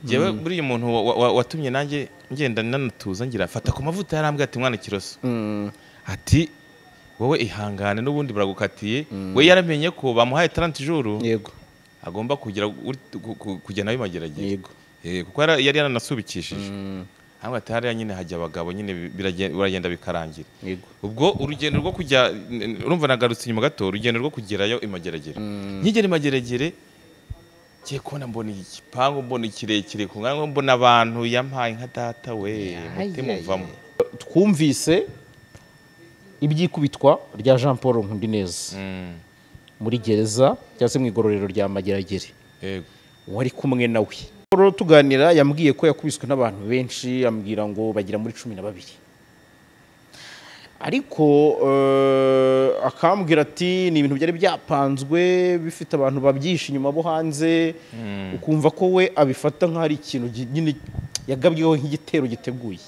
Jewe buriya umuntu watumye nanjye ngenda nanatuza ngira fata ku mavuta, yarambwiye ati mwana Kiroso, ati wowe ihangane n'ubundi baragukatiye. We yaramenye ko bamuhaye 30 jours, yego, agomba kugira kujya nayo Mageragere. Yego. Kuko yari yaranasubikishije. Hamwe ati hariya nyine hajya abagabo nyine biragenda bikarangira. Yego. Ubwo urugendo rwo kujya, urumva nagarutse inyuma gato, urugendo rwo kugerayo Imageragere. Nkigera Imageragere ngiye kubona mbona igipangu, mbona kirekire ku ngango, mbona abantu yampaye nka data we, mutima uvamo. Twumvise ibyikubitwa rya Jean Paul Nkundineza muri gereza cyangwa se mu igororero rya Mageragere. Yego. Wari kumwe nawe. Paul tuganira yambwiye ko yakubiswe n'abantu benshi, ambwira ngo bagira muri 12. Ariko akambwira ati ni ibintu byari byapanzwe bifite abantu babyishe inyuma bo hanze, ukumva ko we abifata nk'ari ikintu nyine yagabyeho nk'igitero giteguye.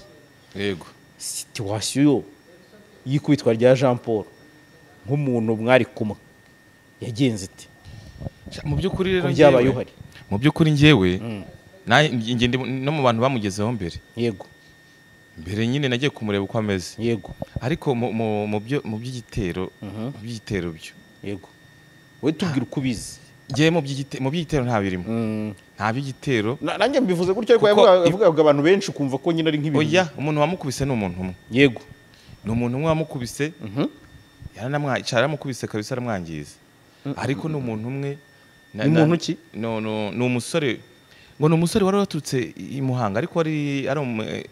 Yego. Situation yikubitwa rya Jean Paul nk'umuntu mwari kumwe yagenze ite? Mu by'ukuri rero byabaye uhari. Mu by'ukuri njyewe nanjye no mu bantu bamugezeho mbere. Yego. Mbere nyine nagiye kumureba uko ameze. Yego. Ariko mu by'igitero, mu by'igitero byo. Yego. We tubwira uko ubizi. Ngiye mu by'igitero nta birimo. Nta by'igitero. Nanjye mbivuze gutyo ariko yavugaga abantu benshi kumva ko nyine ari nk'ibintu. Oya, umuntu wamukubise ni umuntu umwe. Yego. Ni umuntu umwe wamukubise. Yaranamukubise kabisa aramwangiza. Ariko ni umuntu umwe. Ni umuntu ki? No no, ni umusore. Ngo ni umusore wari waturutse i Muhanga ariko ari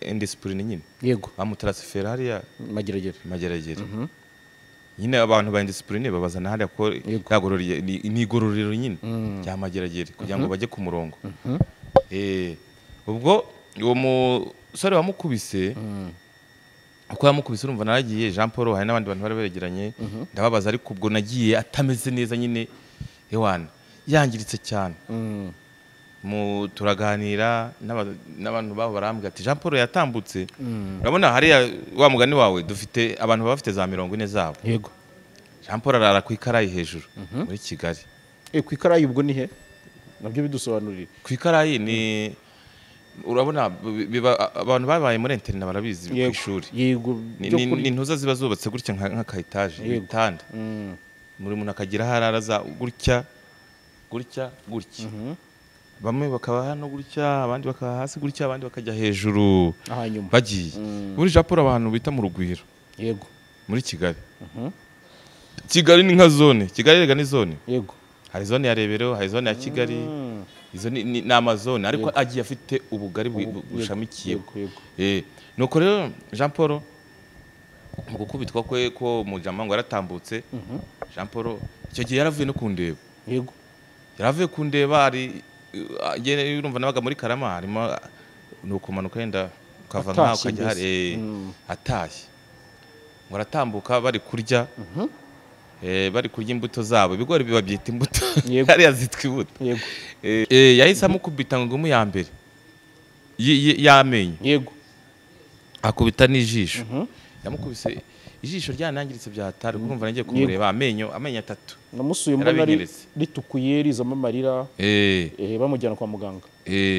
indiscipline nyine. Yego. Bamutransfera hariya Mageragere. Mageragere. Nyine abantu ba indiscipline babazana hariya ko yagororeye ni igororero nyine rya Mageragere kugira ngo bajye ku murongo. Ubwo uwo musore wamukubise, uko yamukubise urumva naragiye Jean Paul hari n'abandi bantu bari beregeranye, ndababaza ariko ubwo nagiye atameze neza nyine, ewana yangiritse cyane. Mu turaganira n'abantu babo barambwira ati Jean Paul yatambutse. Urabona hariya wa mugani wawe dufite abantu bafite za 40 zabo. Yego. Jean Paul arara ku ikarayi hejuru muri Kigali. Ku ikarayi ubwo ni he? Nabyo bidusobanurire. Ku ikarayi ni urabona abantu babaye muri internet barabizi ku ishuri. Yego. Ni ntuza ziba zubatse gutya nka ka etage ibitanda. Muri umuntu akagira hararaza gutya gutya gutya. Bamwe bakaba hano gutya, abandi bakaba hasi gutya, abandi bakajya hejuru hanyuma bagiye. Muri Jean Paul abantu bita mu Rugwiro. Yego. Muri Kigali. Kigali ni nka zone. Kigali rega ni zone. Yego. Hari zone ya Rebero, hari zone ya Kigali. Izo ni amazone ariko agiye afite ubugari bushamikiye. Nuko rero Jean Paul mu gukubitwa kwe ko mujama ngo yaratambutse. Jean Paul icyo gihe yaravuye no kundeba. Yego. Yaravuye kundeba ari urumva nabaga muri Karama harimo nukumanuka yenda ukava nkaho ukajya hari atashye. Ngo aratambuka bari kurya, bari kurya imbuto zabo, ibigori bibabyita imbuto. Hariya zitwa imbuto. Yego. Yahise amukubita ngo ngumu ya mbere y'amenyo. Yego. Akubita n'ijisho. Yamukubise ijisho ryanangiritse bya hatari, urumva nagiye kumureba amenyo atatu. Namusuye mbona ritukuye rizamo amarira. Bamujyana kwa muganga.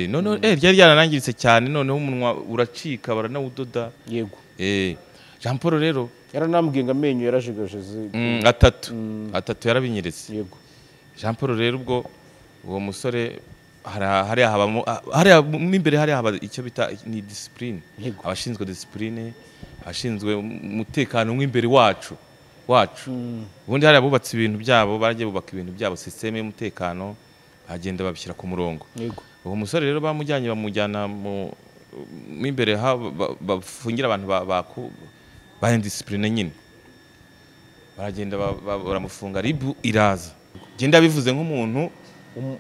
None ryari ryaranangiritse cyane, noneho umunwa uracika baranawudoda. Yego. Jean Paul rero yaranambwiye ngo amenyo yarajegajeze atatu yarabinyeretse. Yego. Jean Paul rero ubwo uwo musore hariya habamo hariya imbere hariya haba icyo bita ni discipline. Abashinzwe discipline, abashinzwe umutekano w'imbere wacu. Ubundi hariya bubatse ibintu byabo, baragiye bubaka ibintu byabo, system y'umutekano bagenda babishyira ku murongo. Yego. Uwo musore rero bamujyanye bamujyana mu imbere bafungira abantu ba indiscipline nyine. Baragenda baramufunga, ribu iraza. Genda bivuze nk'umuntu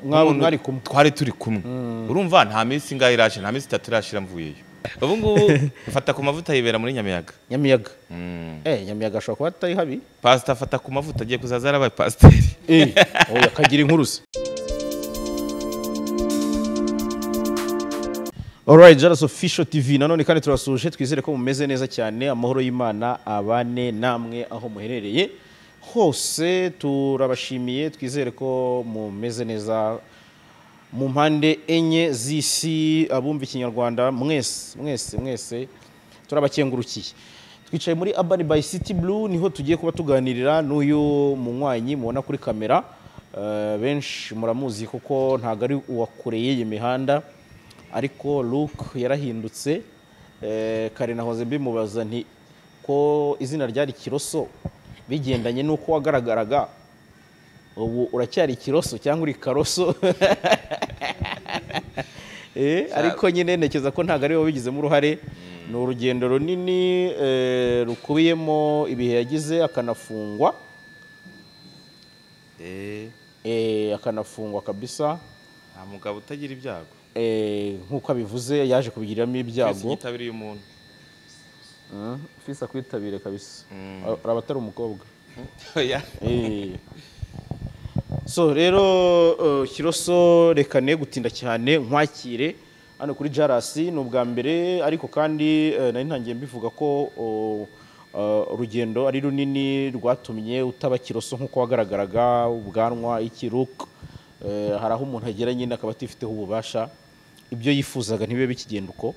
mwari kumwe, twari turi kumwe. Urumva nta minsi ingahe irashe, nta minsi 3 irashira mvuyeyo. Ubu ngubu fata ku mavuta yibera muri Nyamiyaga. Nyamiyaga. Nyamiyaga ashobora kuba atari habi. Pastor fata ku mavuta agiye kuzaza yarabaye pasiteri. Oya kagira inkuru se. Alright, Jalas Official TV nanone kandi turasuje, twizere ko mumeze neza cyane, amahoro y'Imana abane namwe aho muherereye hose. Turabashimiye, twizere ko mumeze neza. mu mpande enye z'isi, abumva ikinyarwanda mwese mwese mwese turabakengurukiye. Twicaye muri Urban by City Blue, niho tugiye kuba tuganirira n'uyu munywanyi mubona kuri kamera. Benshi muramuzi kuko ntabwo ari uwa kure y'iyi mihanda, ariko look yarahindutse. Kare nahoze mbimubaza nti ko izina ryari Kiroso bigendanye n'uko wagaragaraga, ubu uracyari Kiroso cyangwa uri Karoso? Ariko nyine ntekereza ko ntabwo ari wowe wabigizemo uruhare. Ni urugendo runini rukubiyemo ibihe yagize akanafungwa. Akanafungwa kabisa. Nta mugabo utagira ibyago. Nk'uko abivuze yaje kubigiriramo ibyago. Yitabiriye umuntu. Fisa kwitabire kabisa. Araba atari umukobwa. So rero Kiroso, reka ne gutinda cyane nkwakire hano kuri Jarasi. Ni ubwa mbere, ariko kandi nari ntangiye mbivuga ko urugendo ari runini rwatumye utaba Kiroso nk'uko wagaragaraga, ubwanwa, ikiruka. Hari aho umuntu agera nyine akaba atifiteho ububasha, ibyo yifuzaga ntibibe bikigenda uko.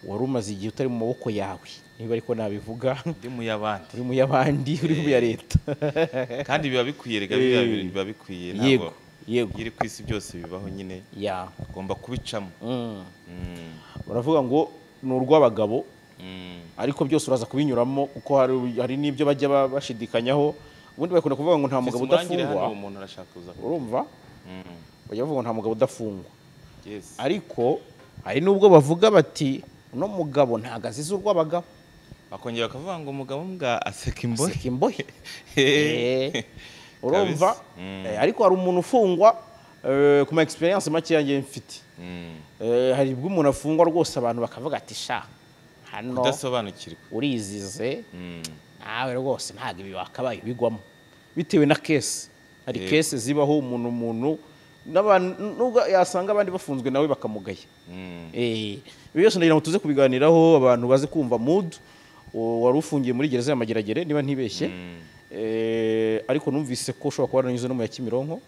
Wari umaze igihe utari mu maboko yawe, niba ariko nabivuga, uri mu y'abandi, uri mu y'abandi, uri mu ya leta. Kandi biba bikwiye, rega biba bikwiye. Yego, yego, iri ku isi byose bibaho nyine, ugomba kubicamo. Baravuga ngo ni urw'abagabo, ariko byose uraza kubinyuramo kuko hari n'ibyo bajya bashidikanyaho. Ubundi bakunda kuvuga ngo nta mugabo udafungwa. Urumva? Bajya bavuga ngo nta mugabo udafungwa. Ariko hari nubwo bavuga bati uno mugabo ntago azize urw'abagabo. Bakongera bakavuga ngo umugabo mbwa aseka imbohe. Aseka imbohe. Urumva? Ariko hari umuntu ufungwa ku ma experience make yanjye mfite. Hari ubwo umuntu afungwa rwose abantu bakavuga ati sha hano udasobanukirwa, urizize nawe rwose ntago ibi wakabaye bigwamo, bitewe na case. Hari case zibaho umuntu n'abantu nubwo yasanga abandi bafunzwe nawe bakamugaya. Ibi byose ndagira ngo tuze kubiganiraho, abantu baze kumva mood. Wari ufungiye muri gereza ya Mageragere niba ntibeshye, ariko numvise ko ushobora kuba waranyuze no mu ya Kimironko.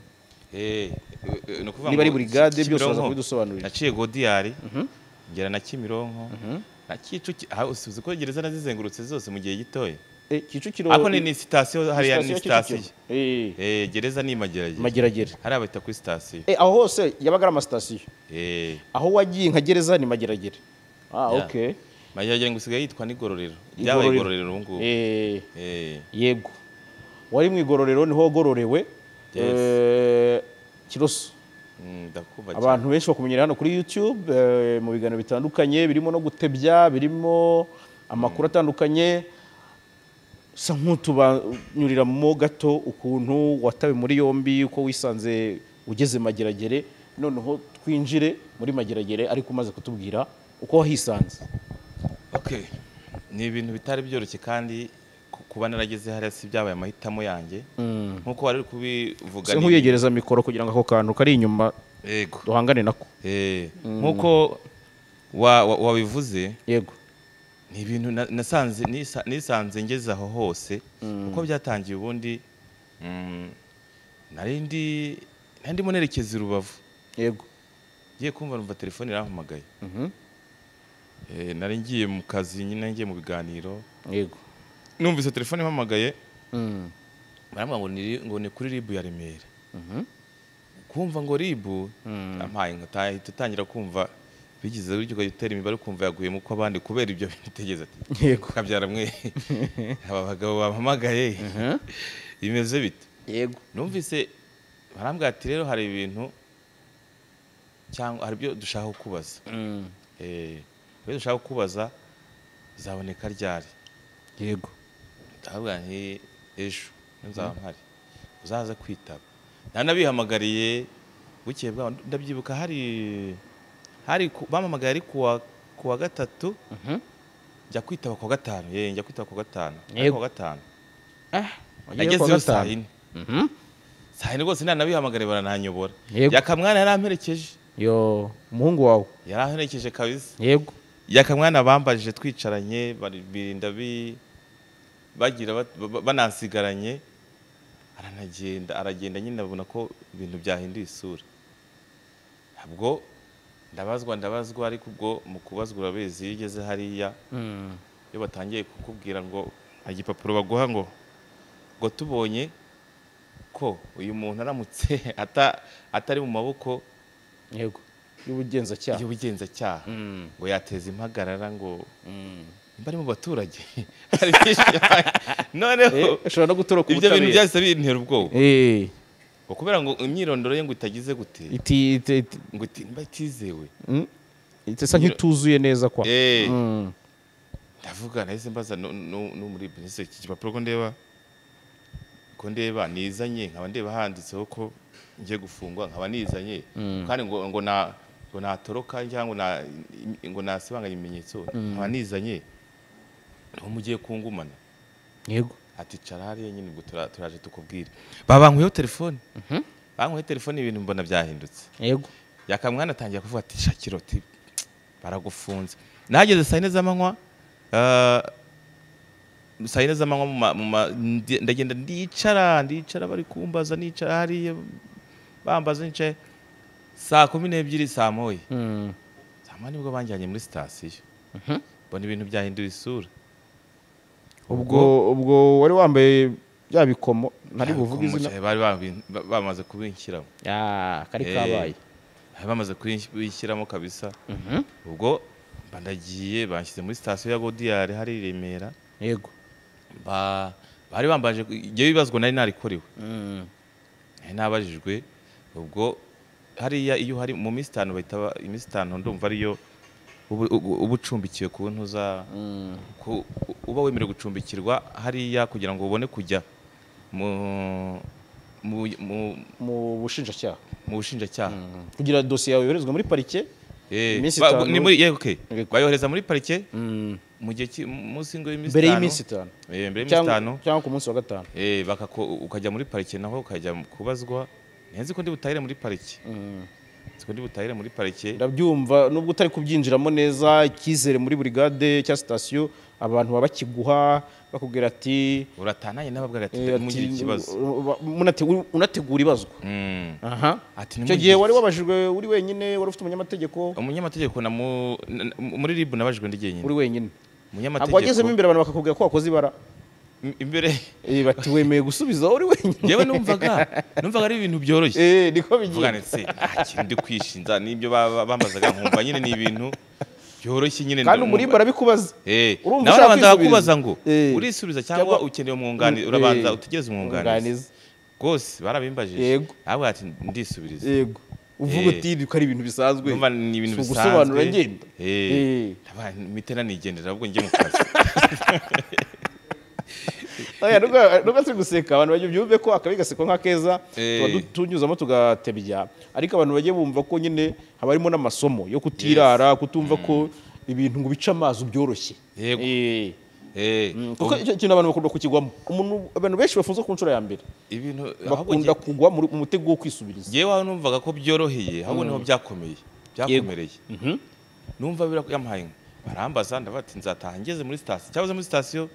Niba ari brigade byose baza kubidusobanurira. Naciye Godiyari ngera na Kimironko na Kicukiro. Uzi ko gereza nazizengurutse zose mu gihe gitoya. Kicukiro ako ni sitasiyo, hariya ni sitasiyo. Gereza ni Mageragere. Mageragere hariya bita kuri sitasiyo. Aho hose yabaga ari amasitasiyo. Aho wagiye nka gereza ni Mageragere. Okay. Mageragere ngo usigaye yitwa n'igororero. Ryabaye igororero ubu ngubu. Yego. Wari mu igororero niho wagororewe. Kiroso. Ndakumva cyane. Abantu benshi bakumenyera hano kuri YouTube mu biganiro bitandukanye birimo no gutebya, birimo amakuru atandukanye. Sa nk'utubanyuriramo gato ukuntu watawe muri yombi, uko wisanze ugeze Mageragere, noneho twinjire muri Mageragere ariko umaze kutubwira uko wahisanze. Okay. Ni ibintu bitari byoroshye kandi kuba narageze hariya si byabaye amahitamo yanjye. Nkuko wari kubivuga, ni nkuyegereza mikoro kugira ngo ako kantu kari inyuma yego duhangane nako. Nkuko wabivuze, yego, ni ibintu nasanze nisanze ngeze aho hose. Uko byatangiye ubundi, nari ndimo nerekeza i Rubavu. Yego. Ngiye kumva numva telefone irampamagaye. Nari ngiye mu kazi nyine, ngiye mu biganiro. Yego. Numvise telefone impamagaye, barambwira ngo ni kuri RIB ya Remera. Kumva ngo RIB ampaye nkatahita utangira kumva bigize buryo ukajya imibare ukumva yaguye mu ko abandi kubera ibyo bitegeza ati yego kabyara mwe aba bagabo bampamagaye bimeze bite. Yego. Numvise barambwira ati rero hari ibintu cyangwa hari ibyo dushaka kukubaza. Ibyo dushaka kukubaza zaboneka ryari? Yego. Ndavuga nti ejo nzaba mpari uzaza kwitaba. Nanabihamagariye bukeye bwaho, ndabyibuka hari bampamagaye ari kuwa gatatu, njya kwitaba kuwa gatanu. Njya kwitaba kuwa gatanu. Kuwa gatanu nagezeyo saa yine. Saa yine rwose nanabihamagariye barananyobora. Yakamwana yaramperekeje. Yo, umuhungu wawe yaramperekeje kabisa. Yego. Yakamwana bambajije twicaranye, birinda bagira banansigaranye, aranagenda aragenda nyine abona ko ibintu byahinduye isura. Ubwo ndabazwa ariko ubwo mu kubazwa urabizi iyo ugeze hariya iyo batangiye kukubwira ngo igipapuro baguha ngo tubonye ko uyu muntu aramutse atari mu maboko yego y'ubugenzacyaha ngo yateza impagarara ngo nimba ari mu baturage noneho ushobora no gutoroka ibyo bintu byahise bintera ubwoba ngo kubera ngo imyirondoro ye ngo itagize gute ngo nimba itizewe isa nk'ituzuye neza kwa ndavuga nahise mbaza no muri business iki gipapuro ko ndeba nizanye nkaba ndeba handitseho ko ngiye gufungwa nkaba nizanye kandi ngo natoroka cyangwa ngo nasibanganya ibimenyetso nkaba nizanye niho mugiye kungumana yego ati cara hariya nyine ubwo turaje tukubwire babankuyeho telefone bankuyeho telefone ibintu mbona byahindutse yego yakamwana atangira kuvuga ati Shakiro ati baragufunze nageze saa 4 z'amanywa saa 4 z'amanywa ndagenda ndicara bari kumbaza nicara hariya bambaza nicaye saa 12 saa moya saa moya nibwo banjyanye muri sitasiyo mbona ibintu byahinduye isura ubwo wari wambaye bya bikomo ntari buvuge izina bari bamaze kubinshyiramo kari kabaye bamaze kubishyiramo kabisa ubwo ndagiye banshyize muri sitasiyo ya Godiyari hari i Remera yego bari bambaje ibyo bibazwa nari narikorewe nari nabajijwe ubwo hariya iyo hari mu minsi 5 bahita iminsi 5 ndumva ariyo uba ucumbikiwe ku ntuza uba wemerewe gucumbikirwa hariya kugira ngo ubone kujya mu bushinjacyaha mu bushinjacyaha kugira dosiye yawe yoherezwa muri parike iminsi 5 ni muri okay bayohereza muri parike mu gihe munsi ngo y'iminsi 5 mbere y'iminsi 5 mbere y'iminsi 5 cyangwa ku munsi wa gatanu ukajya muri parike naho ukajya kubazwa nzi ko ndi butahire muri parike ndabyumva nubwo utari kubyinjiramo neza icyizere muri brigade cya sitasiyo abantu baba bakiguha bakubwira ati uratananye n'ababwira ati mugire ikibazo unategura ibazwa aha icyo gihe wari wabajijwe uri wenyine wari ufite umunyamategeko umunyamategeko muri RIB nabajijwe ndi jyenyine uri wenyine umunyamategeko wagezemo imbere abantu bakakubwira ko wakoze ibara imbere bati wemeye gusubiza uri wenyine yewe numvaga ari ibintu byoroshye niko bigiye nta kintu ndi kwishinza n'ibyo bambazaga nkumva nyine ni ibintu byoroshye nyine kandi umurimba arabikubaza urumva ushaka kwisubiza kubaza ngo urisubiza cyangwa ukeneye umwunganizi urabanza utegereze umwunganizi rwose barabimbajije ntabwo ati ndisubiriza yego uvuga uti ko ari ibintu bisanzwe numva ni ibintu bisanzwe gusobanura ngenda mpite nanigendera ahubwo njye mu kazi nubwo turi guseka abantu bajya byumve ko akabi gasekwa nk'akeza tuba tunyuzamo tugatebya ariko abantu bajye bumva ko nyine haba harimo n'amasomo yo kutirara kutumva ko ibintu ngo bice amazi byoroshye kuko icyo kintu abantu bakunda kukigwamo abantu benshi bafunze ku nshuro ya mbere bakunda kugwa mu mutego wo kwisubiriza yewe aho numvaga ko byoroheye ahubwo niho byakomeye byakomereye numva yampaye barambaza ndavuga ati nzataha ngeze muri sitasiyo cyangwa muri sitasiyo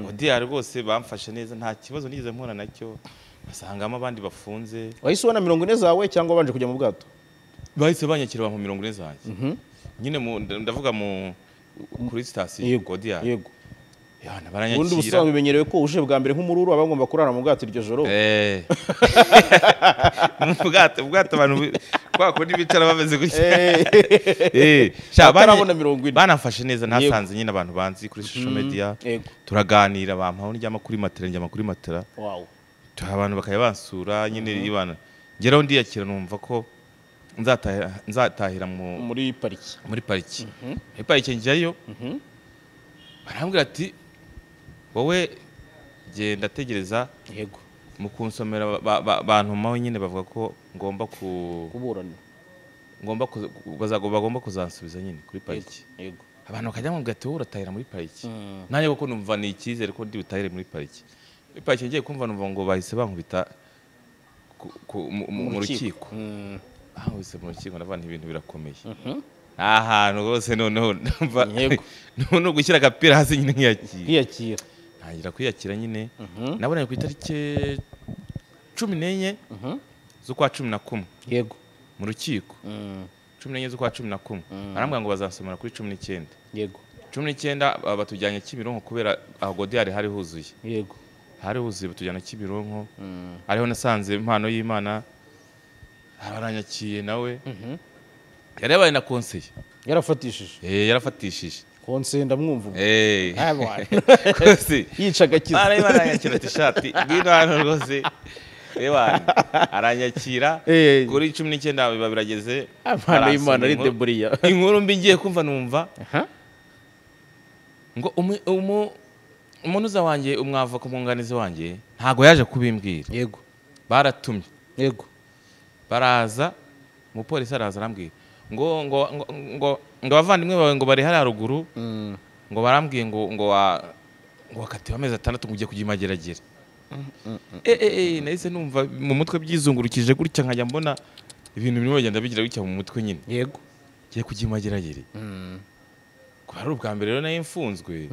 odiyari rwose bamfashe neza nta kibazo nigeze mpura nacyo basangamo abandi bafunze wahise ubona 40 zawe cyangwa wabanje kujya mu bwato bahise banyakira bampa 40 zanjye nyine ndavuga kuri sitasiyo odiyari yego ubundi ubusanzwe bimenyerewe ko uje bwa mbere nk'umururu aba agomba kurara mu bwato iryo joro mu bwato abantu kwa kundi bicara bameze gutya batarabona 40 banafashe neza nasanze nyine abantu banzi kuri social media turaganira bampaho ndyama kuri matera njyama kuri matera abantu bakajya bansura nyine ibana ngeraho ndiyakira numva ko nzatahira muri pariki muri pariki njyayo barambwira ati wowe genda tegereza yego mu kunsomera bantumaho nyine bavuga ko ngomba kuburana ngomba bagomba kuzansubiza nyine kuri pariki yego abantu bakajya bambwira ati wowe uratahira muri pariki nanjye kuko numva ni icyizere ko ndi butahire muri pariki muri pariki ngiye kumva numva ngo bahise bankubita mu rukiko bankubise mu rukiko ndavuga nti ibintu birakomeye nta hantu rwose noneho ni ugushyira agapira hasi nyine nkiyakira ntangira kwiyakira nyine nabonanye ku itariki 14 z'ukwa 11 yego Mu rukiko 14 z'ukwa 11 barambwira ngo bazansomera kuri 19. Yego. 19 batujyanye Kimironko kubera aho Godiyari hari huzuye. Yego. Hari huzuye batujyana Kimironko. Ariho nasanze impano y'Imana abaranyakiye nawe. Yari yabaye na konseye. Yarafatishije. Yarafatishije. Konseye ndamwumva. Konseye yica agakiza. Areba aranyakira t-shirt. Ngwino hano rwose. Ewana aranyakira kuri 19 biba birageze. Impano y'Imana ari deburiya. Inkuru mbi ngiye kumva numva. Ngo umunuza wanjye umwava ku mwunganizi wanjye ntago yaje kubimbwira. Yego. Baratumye. Yego. Baraza umupolisi araza arambwira ngo ngo ngo ngo abavandimwe bawe ngo bari hari haruguru ngo barambwiye ngo ngo ngo wakatiwe amezi 6 ngo ugiye kujya imageragere. Nahise numva mu mutwe byizungurukije gutya nkajya mbona ibintu birimo bagenda bigira gutya mu mutwe nyine. Yego. Ngiye kujya imageragere. Kuba ari ubwa mbere rero nayo mfunzwe.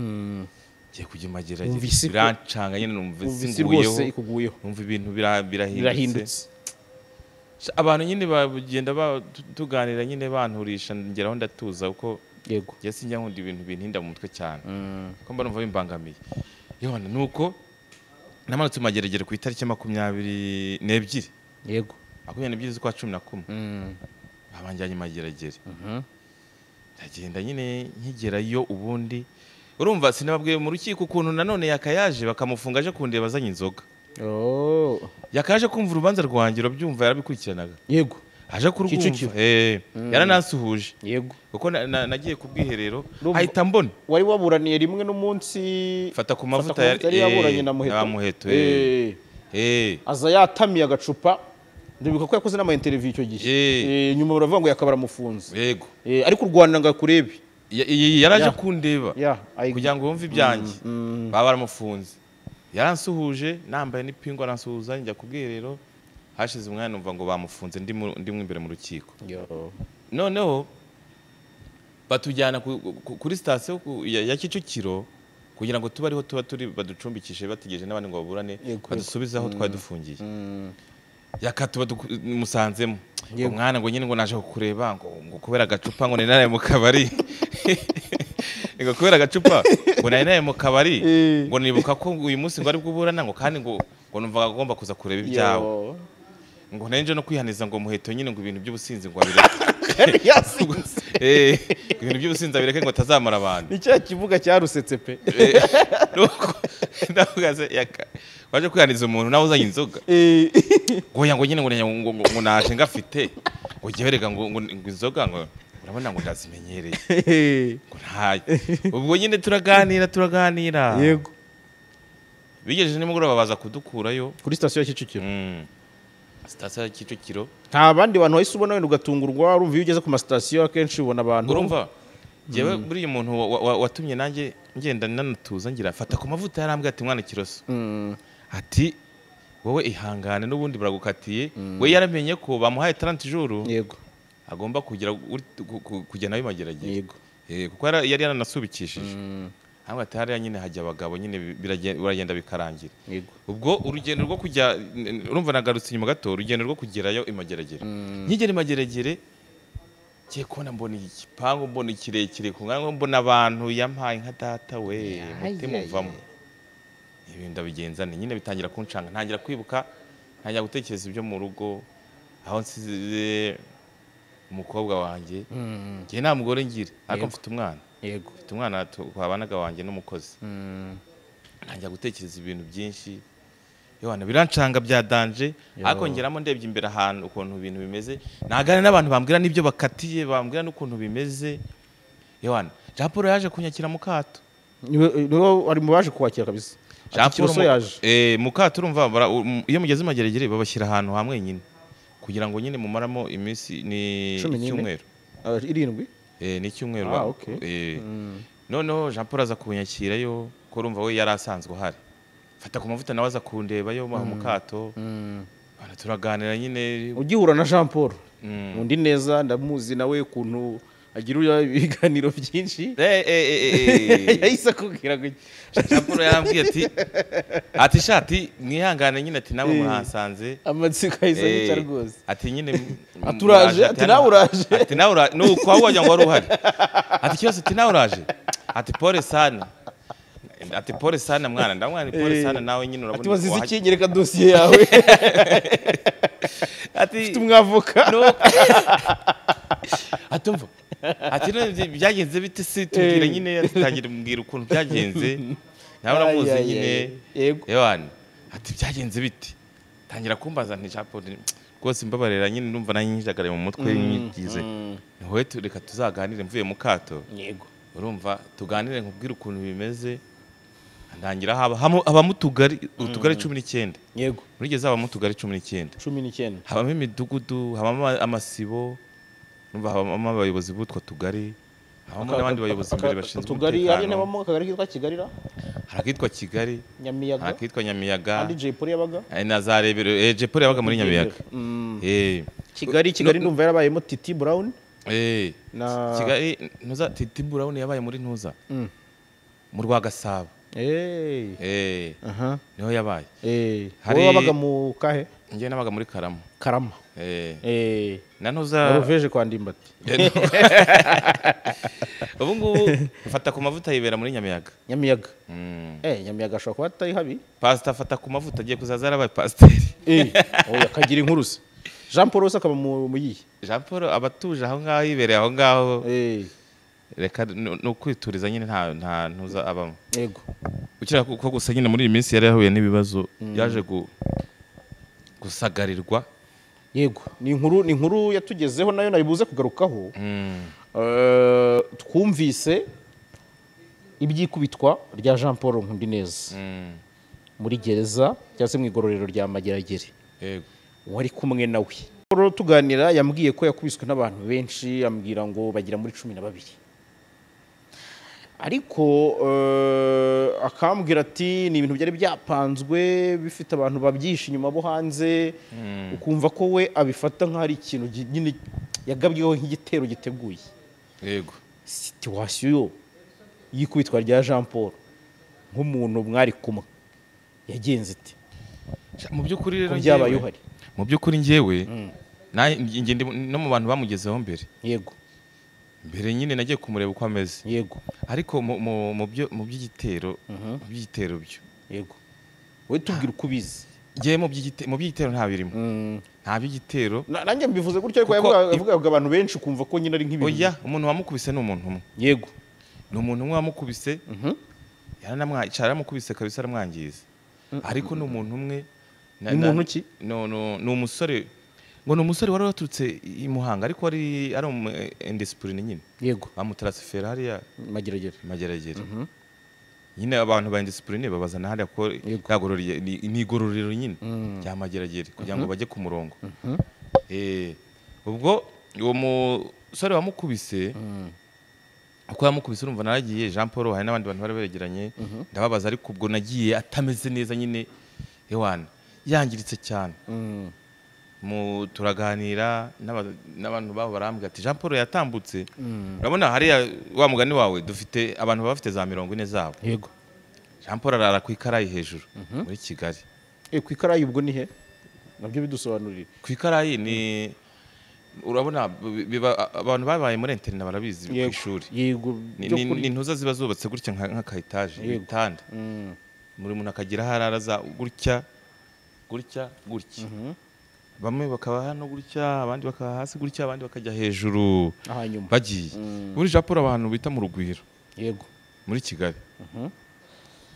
Ngiye kujya imageragere. Birancanga nyine numva isi nguyeho. Numva ibintu birahindutse. Abantu nyine bagenda tuganira nyine banturisha ngeraho ndatuza uko. Yego. Njye sinjya nkunda ibintu bintinda mu mutwe cyane. Ko mba numva bimbangamiye. Yohana nuko namanutse mageragere ku itariki 22. Yego. 22 z'ukwa 11. Abanjyanye mageragere. Ndagenda nyine nkigerayo ubundi urumva sinababwiye mu rukiko ukuntu nanone yakayaje bakamufunga aje kundeba azanye inzoga. Yakaje kumva urubanza rwanjye urabyumva yarabikurikiranaga. Yego. Aje kurwumva. Yaranasuhuje. Yego. Kuko nagiye ku bwiherero ahita mbona. Wari waburaniye rimwe n'umunsi fata ku mavuta yari yaburanye na Muheto. Aza yatamiye agacupa. Ndibuka ko yakoze n'ama interview icyo gihe. Nyuma baravuga ngo yakabara mufunze. Yego. Ariko u Rwanda ngakurebe. Yaraje kundeba. Kugira ngo wumve ibyanjye. Baba baramufunze. Yaransuhuje nambaye n'ipingu aransuhuza njya ku bwiherero. Hashize umwana numva ngo bamufunze ndimo imbere mu rukiko. Noneho batujyana kuri sitasiyo ya Kicukiro kugira ngo tuba ariho tuba turi baducumbikishe bategereje n'abandi ngo baburane badusubize aho twari dufungiye. Yakatuba musanzemo umwana ngo nyine ngo naje kukureba ngo kubera agacupa ngo nari mu kabari. Ngo kubera agacupa ngo nari mu kabari ngo nibuka ko uyu munsi ngo ari bwuburana ngo kandi ngo numvaga agomba kuza kureba ibyawe. Ngo nanje no kwihaniza ngo Muheto nyine ngo ibintu by'ubusinzi ngo abireke. Yasinze. Ibintu by'ubusinzi abireke ngo atazamara abantu. Ni cya kivuga cyarusetse pe. Nuko ndavuga yaka waje kwihaniza umuntu nawe uzanye inzoga. Ngo ya ngo nyine ngo naje ngafite ngo giherega ngo inzoga ngo urabona ngo ndazimenyereye. Ngo ntaye. Ubwo nyine turaganira. Yego. Bigejeje nimugoroba baza kudukurayo kuri sitasiyo ya Kicukiro. Sitasiyo ya Kicukiro. Nta bandi bantu wahise ubona wenda ugatungurwa urumva iyo ugeze ku masitasiyo akenshi ubona abantu. Urumva jewe buri umuntu watumye nanjye ngenda nanatuza ngira fata ku mavuta yarambwiye ati mwana Kiroso. Ati wowe ihangane n'ubundi baragukatiye. We yaramenye ko bamuhaye 30 jours. Yego. Agomba kugira kujya nayo mageragere. Yego. Kuko yari yaranasubikishije. Hamwe ati hariya nyine hajya abagabo nyine biragenda bikarangira. Yego. Ubwo urugendo rwo kujya urumva nagarutse inyuma gato urugendo rwo kugerayo imageragere. Nkigera imageragere ngiye kubona mbona igipangu mbona kirekire ku ngango mbona abantu yampaye nka data we mutima uvamo. Ibi ndabigenza nyine bitangira kuncanga ntangira kwibuka ntangira gutekereza ibyo mu rugo aho nsize umukobwa wanjye. Ngiye nta mugore ngira ariko mfite umwana. Yego. Mfite umwana twabanaga wanjye n'umukozi. Ntangira gutekereza ibintu byinshi. Yohana birancanga bya danje ariko ngeramo ndebye imbere ahantu ukuntu ibintu bimeze nagana n'abantu bambwira nibyo bakatiye bambwira n'ukuntu bimeze. Yohana Jean Paul yaje kunyakira mu kato. Niwe ari mu baje kwakira kabisa. Jean Paul yaje. Mu kato urumva iyo mugeze mageragere babashyira ahantu hamwe nyine kugira ngo nyine mumaramo iminsi ni icyumweru. 7. Ni icyumweru. Noneho Jean Paul aza kunyakirayo ko urumva we yari asanzwe uhari. Fata ku mavuta nawe aza kundeba yo mu kato. Bana turaganira nyine ugihura na Jean Paul. Undi neza ndamuzi nawe ukuntu agira ibiganiro byinshi. Yahise akubwira gutya. Jean Paul yarambwiye ati shati mwihangane nyine, ati nawe muhasanze amatsiko ahise ayica rwose. Ati nyine aturaje, ati nawe uraje, ati nawe uraje, nuko aho wagira ngo wari uhari. Ati ikibazo, ati nawe uraje, ati pole sana, ati pole sana mwana, ndamwana pole sana nawe nyine urabona. Ati wazize iki, nyereka dosiye yawe. Ati ufite umwavoka. Ati umva, ati byagenze bite se tubwire nyine, atitangira mbwira ukuntu byagenze nawe uramuzi nyine. Yego. Ewana ati byagenze bite, tangira kumbaza nti Jean Paul rwose mbabarira nyine ndumva nanjye mu mutwe nyigize niho reka tuzaganire mvuye mu kato. Yego. Urumva tuganire nkubwire ukuntu bimeze. Ndangira habamo utugari 19. Yego. Muri geza habamo utugari 19. 19. Habamo imidugudu, habamo amasibo, numva habamo abayobozi b'utwo tugari, habamo n'abandi bayobozi imbere bashinzwe utugari. umutekano. Hari n'abamo akagari kitwa Kigali ra? Hari akitwa Kigali, Nyamiyaga. Hari akitwa Nyamiyaga. Andi Jay Polly yabaga? Na za Rebero, Jay Polly yabaga muri Nyamiyaga. Kigali ndumva yarabayemo Titi Brown. Na Kigali ntuza Titi Brown yabaye muri ntuza. Mu Rwagasabo. Niho yabaye. Wowe wabaga mu kahe? Njye nabaga muri Karama. Karama. Na ntuza Norvege kwa Ndimbati. Ubu ngubu mfata ku mavuta yibera muri Nyamiyaga. Nyamiyaga. Nyamiyaga ashobora kuba atari habi. Pastor afata ku mavuta agiye kuzaza arabaye pasiteri. Oya akagira inkuru se. Jean Paul se akaba mu yihe? Jean Paul abatuje aho ngaho yibereye aho ngaho. Reka no kwituriza nyine nta ntuza abamo. Yego. Ukira ko gusa nyine muri iyi minsi yari yahuye n'ibibazo, yaje gusagarirwa. Yego, ni inkuru yatugezeho nayo naribuze kugarukaho. Twumvise ibyikubitwa rya Jean Paul Nkundineza muri gereza cyangwa se mu igororero rya Mageragere. Yego. Wari kumwe nawe. Paul tuganira yambwiye ko yakubiswe n'abantu benshi, ambwira ngo bagira muri 12. Ariko akambwira ati ni ibintu byari byapanzwe bifite abantu babyishe inyuma bo hanze, ukumva ko we abifata nk'ari ikintu nyine yagabyeho nk'igitero giteguye. Yego. Situation yikubitwa rya Jean Paul nk'umuntu mwari kumwe yagenze ite? Mu by'ukuri rero byabaye uhari. Mu by'ukuri njyewe nanjye no mu bantu bamugezeho mbere. Yego. Mbere nyine nagiye kumureba uko ameze. Yego. Ariko mu by'igitero, mu by'igitero byo. Yego. We tubwira uko ubizi. Ngiye mu by'igitero nta birimo. Nta by'igitero. Nanjye mbivuze gutyo ariko yavugaga abantu benshi kumva ko nyine ari nk'ibintu. Oya, umuntu wamukubise ni umuntu umwe. Yego. Ni umuntu umwe wamukubise. Yaranamukubise kabisa aramwangiza. Ariko ni umuntu umwe. Ni umuntu ki? No ni umusore. Ngo ni umusore wari waturutse i Muhanga ariko ari indiscipline nyine. Yego. Bamutransfera hariya Mageragere. Nyine abantu ba indiscipline babazana hariya ko yagororeye ni igororero nyine rya Mageragere kugira ngo bajye ku murongo. Ubwo uwo musore wamukubise, uko yamukubise urumva naragiye Jean Paul hari n'abandi bantu bari beregeranye, ndababaza ariko ubwo nagiye atameze neza nyine, ewana yangiritse cyane. Turaganira n'abantu babo barambwira ati Jean Paul yatambutse. Urabona hariya wa mugani wawe dufite abantu bafite za 40 zabo. Yego. Jean Paul arara ku ikarayi hejuru muri Kigali. Ku ikarayi ubwo ni he? Nabyo bidusobanurire. Ku ikarayi ni urabona abantu babaye muri internet barabizi ku ishuri. Yego. Ni ntuza ziba zubatse gutya nka etage ibitanda. Muri umuntu akagira hararaza gutya gutya gutya. Bamwe bakaba hano gutya, abandi bakaba hasi gutya, abandi bakajya hejuru bagiye. Muri Jean Paul abantu bita mu Rugwiro. Yego. Muri Kigali.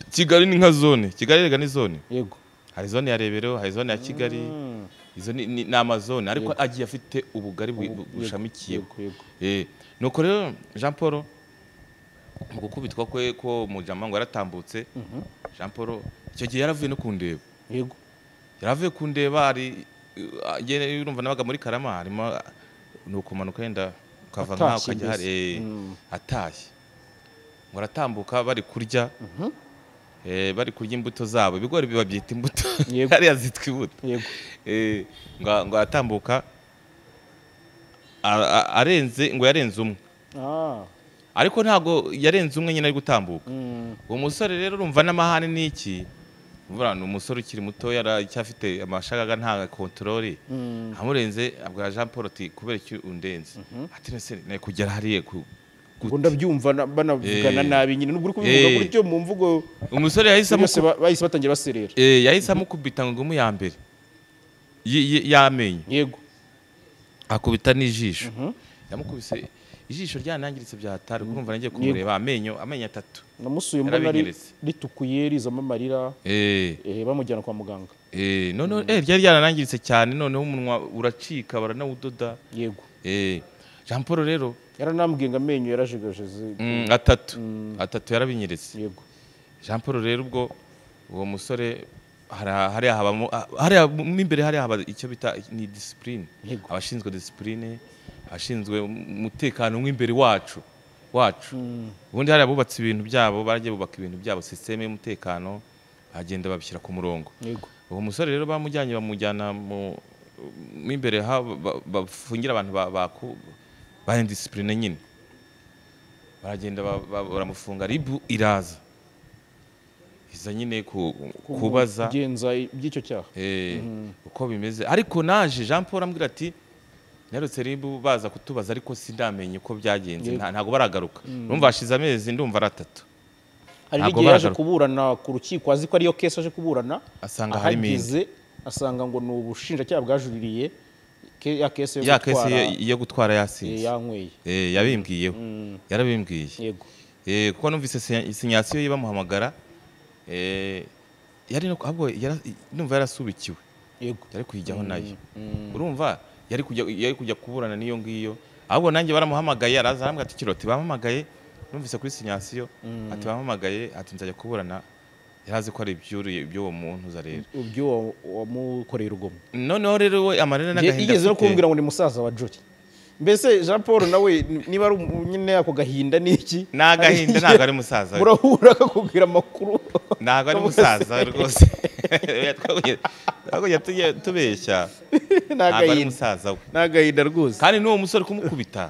Kigali ni nka zone. Kigali rega ni zone. Yego. Hari zone ya Rebero, hari zone ya Kigali. Izo ni amazone ariko agiye afite ubugari bushamikiye. Nuko rero Jean Paul mu gukubitwa kwe ko mujama ngo yaratambutse. Jean Paul icyo gihe yaravuye no kundeba. Yego. Yaravuye kundeba ari urumva nabaga muri Karama harimo nukumanuka yenda ukava nkaho ukajya hari atashye. Ngo aratambuka bari kurya bari kurya imbuto zabo, ibigori bibabyita imbuto, hariya zitwa imbuto. Ngo aratambuka arenze, ngo yarenze umwe. Ariko ntago yarenze umwe nyine ari gutambuka. Uwo musore rero urumva n'amahane n'iki, mvura ni umusore ukiri muto yaracyafite amashagaga nta control. Amurenze abwira Jean Paul ati kubera iki undenze? Ati nese naye kugera hariye ku ngo ndabyumva banavugana nabi nyine nubwo uri kubivuga gutyo mu mvugo. Umusore yahise bahise batangira baserera. Yahise amukubita ngo mu ya mbere y'amenyo. Yego. Akubita n'ijisho. Yamukubise ijisho ryanangiritse bya hatari, urumva nagiye kumureba amenyo atatu. Namusuye mbona ritukuye rizamo amarira. Bamujyana kwa muganga. None ryari ryaranangiritse cyane, noneho umunwa uracika baranawudoda. Yego. Jean Paul rero yaranambwiye ngo amenyo yarajegajeze atatu yarabinyeretse. Yego. Jean Paul rero ubwo uwo musore hariya habamo hariya imbere hariya haba icyo bita ni discipline. Abashinzwe discipline, abashinzwe umutekano w'imbere wacu. Ubundi hariya bubatse ibintu byabo, baragiye bubaka ibintu byabo, system y'umutekano bagenda babishyira ku murongo. Yego. Uwo musore rero bamujyanye bamujyana mu imbere bafungira abantu ba indiscipline nyine. Baragenda baramufunga, ribu iraza. Iza nyine kubaza kugenza iby'icyo cyaha. Uko bimeze. Ariko naje Jean Paul ambwira ati narutse ribu baza kutubaza ariko sindamenye uko byagenze, ntago baragaruka. Urumva hashize amezi ndumva ari atatu. Hari n'igihe yaje kuburana ku rukiko azi ko ariyo case aje kuburana, asanga hari imindi, asanga ngo ni ubushinjacyaha bwajuririye ya case yo gutwara yasinze. Yanyweye. Yabimbwiyeho. Yarabimbwiye. Yego. Kuko numvise sinyasiyo yibamuhamagara. Yari no ahubwo numva yarasubikiwe. Yego. Yari kuyijyaho nayo. Urumva yari kujya kuburana niyo ngiyo. Ahubwo nanjye baramuhamagaye araza arambwira ati kiroti bampamagaye, numvise kuri sinyasiyo ati bampamagaye ati nzajya kuburana. Yarazi ko ari ibyuriye ibyo uwo muntu uza rero. Ibyo wamukoreye urugomo. Noneho rero we amarira n'agahinda. Yigeze no kumbwira ngo ni musaza wa Jolly. Mbese Jean Paul nawe niba ari nyine ako gahinda niki? Ni agahinda, ntabwo ari musaza. Murahura akakubwira amakuru. Ntabwo ari musaza rwose. Twagoye tubeshya. Ntabwo ari musaza we. Ni agahinda rwose. Kandi n'uwo musore kumukubita.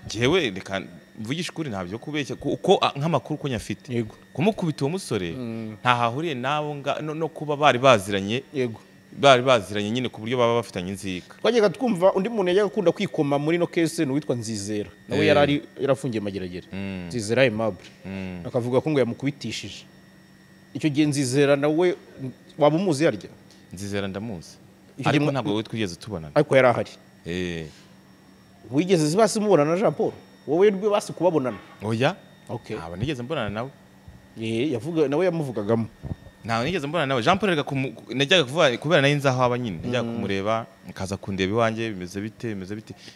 Jewe reka mvugisha ukuri ntabyo kubeshya uko nk'amakuru ko nyafite. Yego. Kumukubita uwo musore ntahahuriye nabo no kuba bari baziranye. Yego. Bari baziranye nyine ku buryo baba bafitanye inzika. Twajyaga twumva undi muntu yajyaga akunda kwikoma muri no case ni uwitwa Nzizera. Nawe yarari yarafungiye Mageragere. Nzizera Aimable. Akavuga ko ngo yamukubitishije. Icyo gihe Nzizera nawe waba umuzi yarya? Nzizera ndamuzi. Ariko ntabwo we twigeze tubonana. Ariko yari ahari. Wigeze basi mubonana na Jean Paul? Wowe rwe basi kubabonana? Oya. Okay. Aba nigeze mbonana nawe. Yavuga nawe yamuvugagamo. Ntawe nigeze mbona nawe. Jean Paul rega najyaga kuvuga kubera nayo nzaho aba nyine, najyaga kumureba nkaza kundeba iwanjye bimeze bite.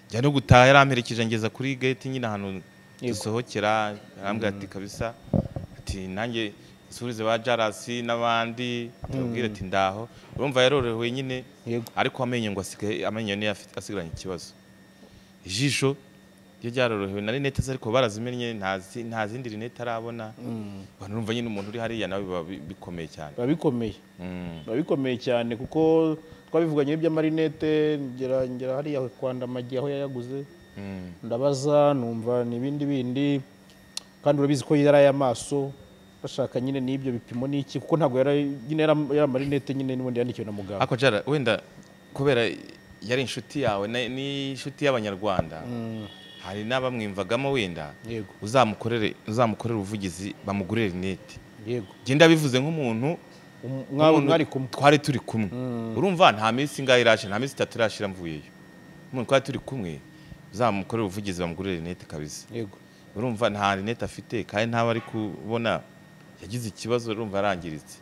Njya no gutaha yaramperekeje ngeza kuri gate nyine ahantu dusohokera, arambwira ati kabisa ati nanjye nsurize ba Jarasi n'abandi tubwire ati ndaho. Urumva yarorohewe nyine, ariko amenye ngo asigaye amenye niyo asigaranye ikibazo. Ijisho ryo ryarorohewe na rinete ariko barazimenye, nta zindi rinete arabona. Urumva nyine umuntu uri hariya nawe biba bikomeye cyane. Biba bikomeye. Biba bikomeye cyane kuko twabivuganye iby'amarinete, ngera hariya kwa Ndamagi aho yayaguze. Ndabaza numva n'ibindi bindi, kandi urabizi ko yari ay'amaso bashaka nyine n'ibyo bipimo n'iki, kuko ntabwo yari nyine yari amarinete nyine n'ubundi yandikiwe na muganga. Ako Jara wenda kubera yari inshuti yawe ni inshuti y'Abanyarwanda. Hari n'abamwimvagamo wenda uzamukorere ubuvugizi bamugurire rinete. Yego. Genda bivuze nk'umuntu mwari kumwe, twari turi kumwe. Urumva nta minsi ingahe irashira, nta minsi itatu irashira mvuyeyo. Umuntu twari turi kumwe uzamukorere ubuvugizi bamugurire rinete kabisa. Yego. Urumva nta rinete afite kandi ntaba ari kubona, yagize ikibazo urumva arangiritse.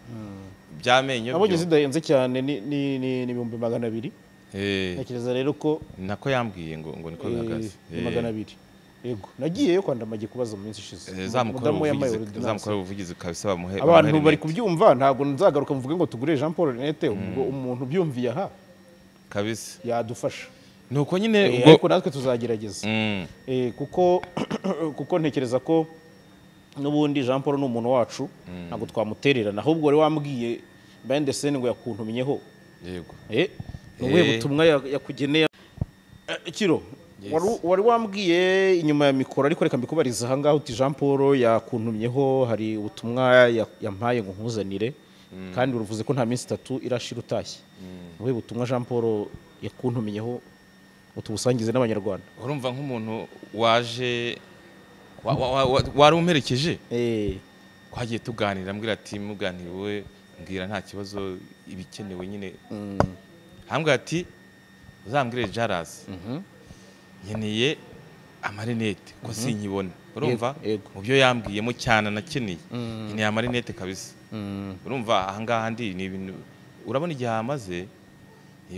Byamenyo nabonye zidahenze cyane ni 200,000. Ntekereza rero ko nako yambwiye ngo niko bihagaze. 200. Yego. Nagiyeyo kwa Ndamagi kubaza mu minsi ishize. Zamukora ubuvugizi kabisa bamuhe. Abantu bari kubyumva ntabwo nzagaruka mvuge ngo tugure Jean Paul rinete, ubwo umuntu byumviye aha kabisa yadufasha. Nuko nyine ubwo ariko natwe tuzagerageza. Kuko ntekereza ko n'ubundi Jean Paul ni umuntu wacu, ntabwo twamutererana. Ahubwo wari wambwiye behind the scene ngo yakuntumenyeho. Yego. Ubuhe butumwa yakugeneye? Kiro Wari wambwiye inyuma ya mikoro, ariko reka mbikubariza aha ngaha uti Jean Paul yakuntumyeho, hari ubutumwa yampaye ngo nkuzanire, kandi uruvuze ko nta minsi 3 irashira utashye. Wowe butumwa Jean Paul yakuntumyeho utubusangize n'abanyarwanda. Urumva nk'umuntu waje wari umperekeje, twagiye tuganira, mbwira ati muganiriwe, mbwira nta kibazo, ibikenewe nyine. Hambwira ati uzambwire Jaras nkeneye amarinete ko sinkibona. Urumva mu byo yambwiyemo cyane nakeneye, nkeneye amarinete kabisa. Urumva aha ngaha ndi ni ibintu, urabona igihe amaze ni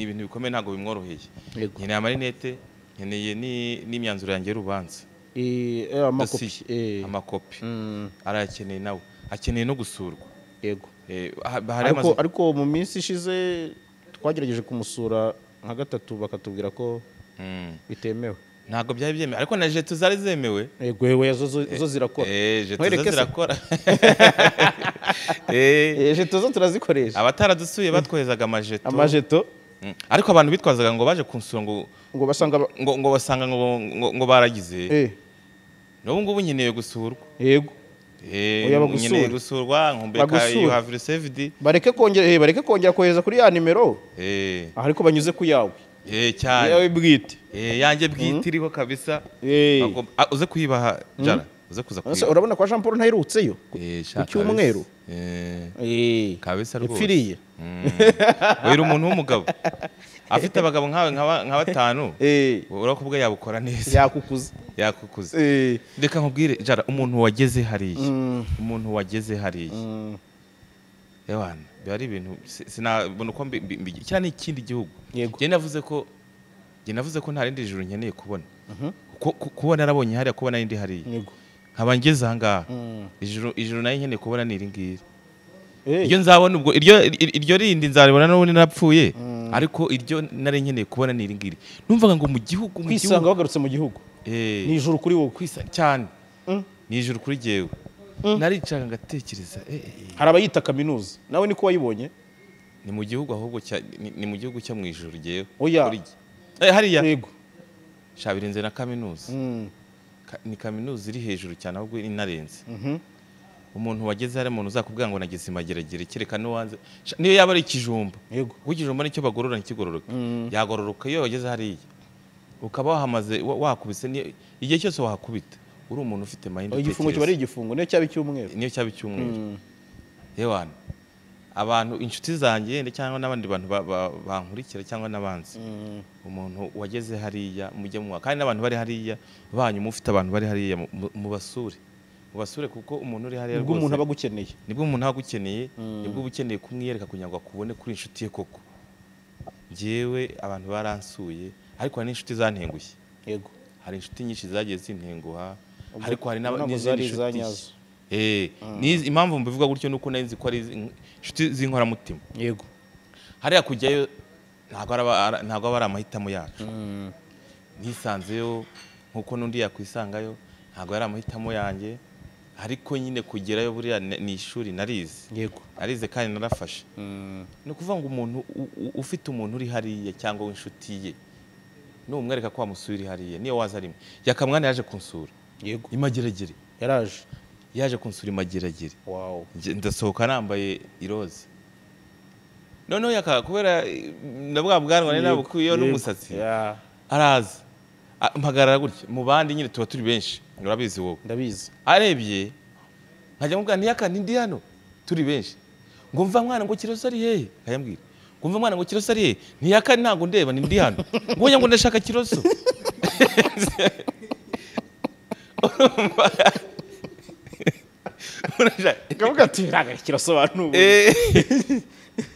ibintu bikomeye, ntabwo bimworoheye. Nkeneye amarinete, nkeneye n'imyanzuro yanjye y'urubanza, amakopi arayakeneye, nawe akeneye no gusurwa. Yego. Ariko mu minsi ishize twagerageje kumusura nka 3 bakatubwira ko bitemewe. Ntabwo byari byemewe, ariko na jeto zari zemewe. Yego, yewe zo zirakora. Jeto zo zirakora. Jeto zo turazikoresha. Abataradusuye batwohezaga amajeto. Amajeto. Ariko abantu bitwazaga ngo baje kunsura ngo basanga ngo basanga ngo baragize. N'ubu ngubu nkeneye gusurwa. Yego. Nkeneye gusurwa, nkumbeka you have received. Bareke kongera bareke kongera kohereza kuri ya nimero. Ariko banyuze ku yawe. Cyane. Yawe bwite. Yanjye bwite iriho kabisa. Uze kuyibaha Jara, uze kuza kuyibaha. Urabona kwa Jean Paul ntaherutseyo ku cyumweru. Kabisa rwose. Ipfiriye. Wera umuntu w'umugabo afite abagabo nkawe nka 5, urakubwa yabukora neza. Yakukuza. Yakukuza. Reka nkubwire Jara, umuntu wageze hariya. Umuntu wageze hariya. Ewana, byari ibintu sinabona uko cyane ikindi gihugu. Njye navuze ko nta rindi juru nkeneye kubona. Kubona narabonye hariya, kubona indi hariya. Nkaba ngeze aha ngaha. Ijuru nayo nkeneye kubona ni iri ngiri. Iryo nzabona ubwo iryo rindi nzaribona n'ubundi narapfuye, ariko iryo nari nkeneye kubona ni iri ngiri. Numvaga ngo mu gihugu kwisanga wagarutse mu gihugu. Ni ijuru kuri wowe kwisanga cyane. Ni ijuru kuri jewe. Naricaga ngatekereza hari abayita kaminuza, nawe niko wayibonye? Ni mu gihugu ahubwo ni mu gihugu cyo mu ijuru jewe. Oya. Hariya. Yego. Shabirenze na kaminuza. Ni kaminuza iri hejuru cyane ahubwo inarenze. Umuntu wageze hari umuntu uzakubwira ngo nageze imageragere, kereka n'uwanze niyo yaba ari ikijumba. Yego. Kuko ikijumba nicyo bagorora ntikigororoke. Yagororoka iyo wageze hariya. Ukaba wahamaze wakubise igihe cyose wahakubita. Uri umuntu ufite mind. Igifungo kiba ari igifungo, niyo cyaba icyumweru. Niyo cyaba icyumweru. Yewana. Abantu inshuti zanjye cyangwa n'abandi bantu bankurikira cyangwa n'abanzi. Umuntu wageze hariya mujye mu kandi n'abantu bari hariya banyu mufite abantu bari hariya mubasure. Mubasure kuko umuntu uri hariya rwose nibwo umuntu aba agukeneye. Nibwo umuntu aba agukeneye, nibwo ubukeneye kumwiyereka kugira ngo akubone kuri inshuti ye koko. Njyewe abantu baransuye, ariko hari n'inshuti zantengushye. Yego. Hari inshuti nyinshi zagiye zintenguha, ariko hari n'izindi nshuti. Impamvu mbivuga gutyo nuko nari nzi ko ari inshuti z'inkoramutima. Yego. Hariya kujyayo ntabwo aba ari amahitamo yacu. Nisanzeyo nkuko n'undi yakwisangayo, ntabwo yari amahitamo yanjye, ariko nyine kugerayo buriya ni ishuri narize. Yego. Narize kandi narafashe. Ni ukuvuga ngo umuntu ufite umuntu uri hariya cyangwa w'inshuti ye, numwereka ko wamusuye uri hariya, niyo waza rimwe. Yakamwana yaje kunsura. Yego. Imageragere. Yaraje. Yaje kunsura imageragere. Wow. Ndasohoka nambaye iroze. Noneho yaka kubera nabwa bwanwa nari nabukuyeho n'umusatsi. Araza. Mpagarara gutya mu bandi nyine tuba turi benshi. Urabizi wowe. Ndabizi. Arebye nkajya mubwira nti yaka ndi hano turi benshi. Ngo mva mwana ngo Kiroso ari hehe? Nkayambwira. Ngo mva mwana ngo Kiroso ari hehe? Nti yaka ntago ndeba ni ndi hano. Ngo ngo ndashaka Kiroso. Kavuga ati ntago Kiroso abantu.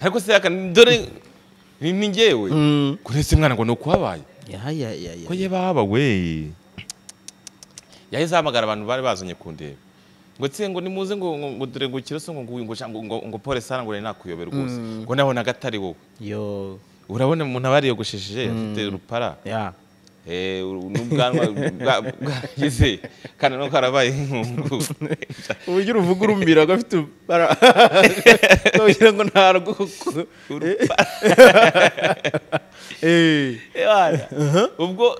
Ariko se yaka dore ni njyewe. Kurese mwana ngo nuko habaye. Ya. Ko ye baba we. Yahise ahamagara abantu bari bazanye kundeba. Ngo tse ngo nimuze ngo dore ngo Kiroso ngo ngo ngo pole sana ngo nakuyobera rwose. Ngo nabonaga atari wowe. Yo. Urabona umuntu aba yariyogoshesheje afite urupara. Ya. N'ubwanwa bwagize kandi no karabaye inkungu. Uburyo uruvuga urumira gafite kugira ngo ntarwo. Ubwo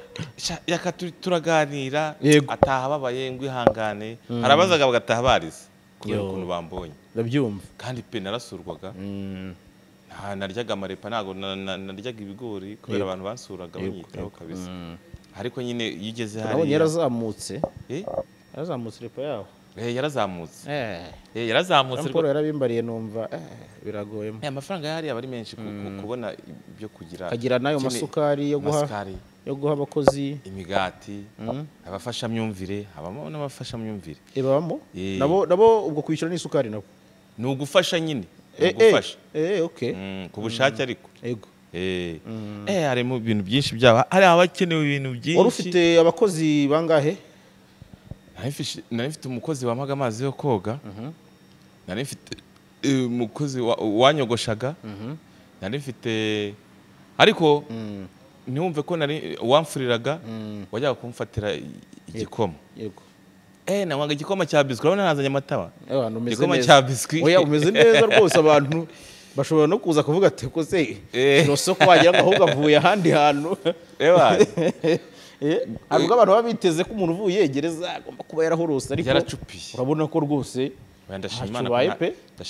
yaka turaganira ataha babaye ngo ihangane, harabazaga bagataha barize kubera ukuntu bambonye. Ndabyumva. Kandi pe narasurwaga. Nta naryaga amarepa, ntago naryaga ibigori kubera abantu bansuraga banyitaho kabisa. Ariko nyine yigeze hari yarazamutse. Yarazamutse repa yaho. Yarazamutse. Yarazamutse. Paul yarabimbariye numva biragoyemo. Amafaranga yari aba ari menshi kubona ibyo kugira. Kagira nayo masukari yo guha abakozi, imigati, abafasha myumvire, habamo n'abafasha myumvire. Babamo? Nabo ubwo kwishyura n'isukari nabo. Ni ugufasha nyine. Ugufasha. Okay. Ku bushake ariko. Yego. Harimo ibintu byinshi byaba. Hari abakenewe ibintu byinshi. Wari ufite abakozi bangahe? Nari mfite umukozi wampaga amazi yo koga. Nari mfite umukozi wanyogoshaga. Nari mfite ariko ntiwumve ko nari wamfuriraga wajyaga kumfatira igikoma. Yego. Nanywaga igikoma cya biswi, urabona nazanye amataba. Igikoma cya biswi. Oya umeze neza rwose, abantu bashobora no kuza kuvuga ati ko se soko wagira ngo ahubwo avuye ahandi hantu. Ntabwo abantu baba biteze ko umuntu uvuye gereza agomba kuba yarahorose, ariko yaracupiye. Urabona ko rwose ndashima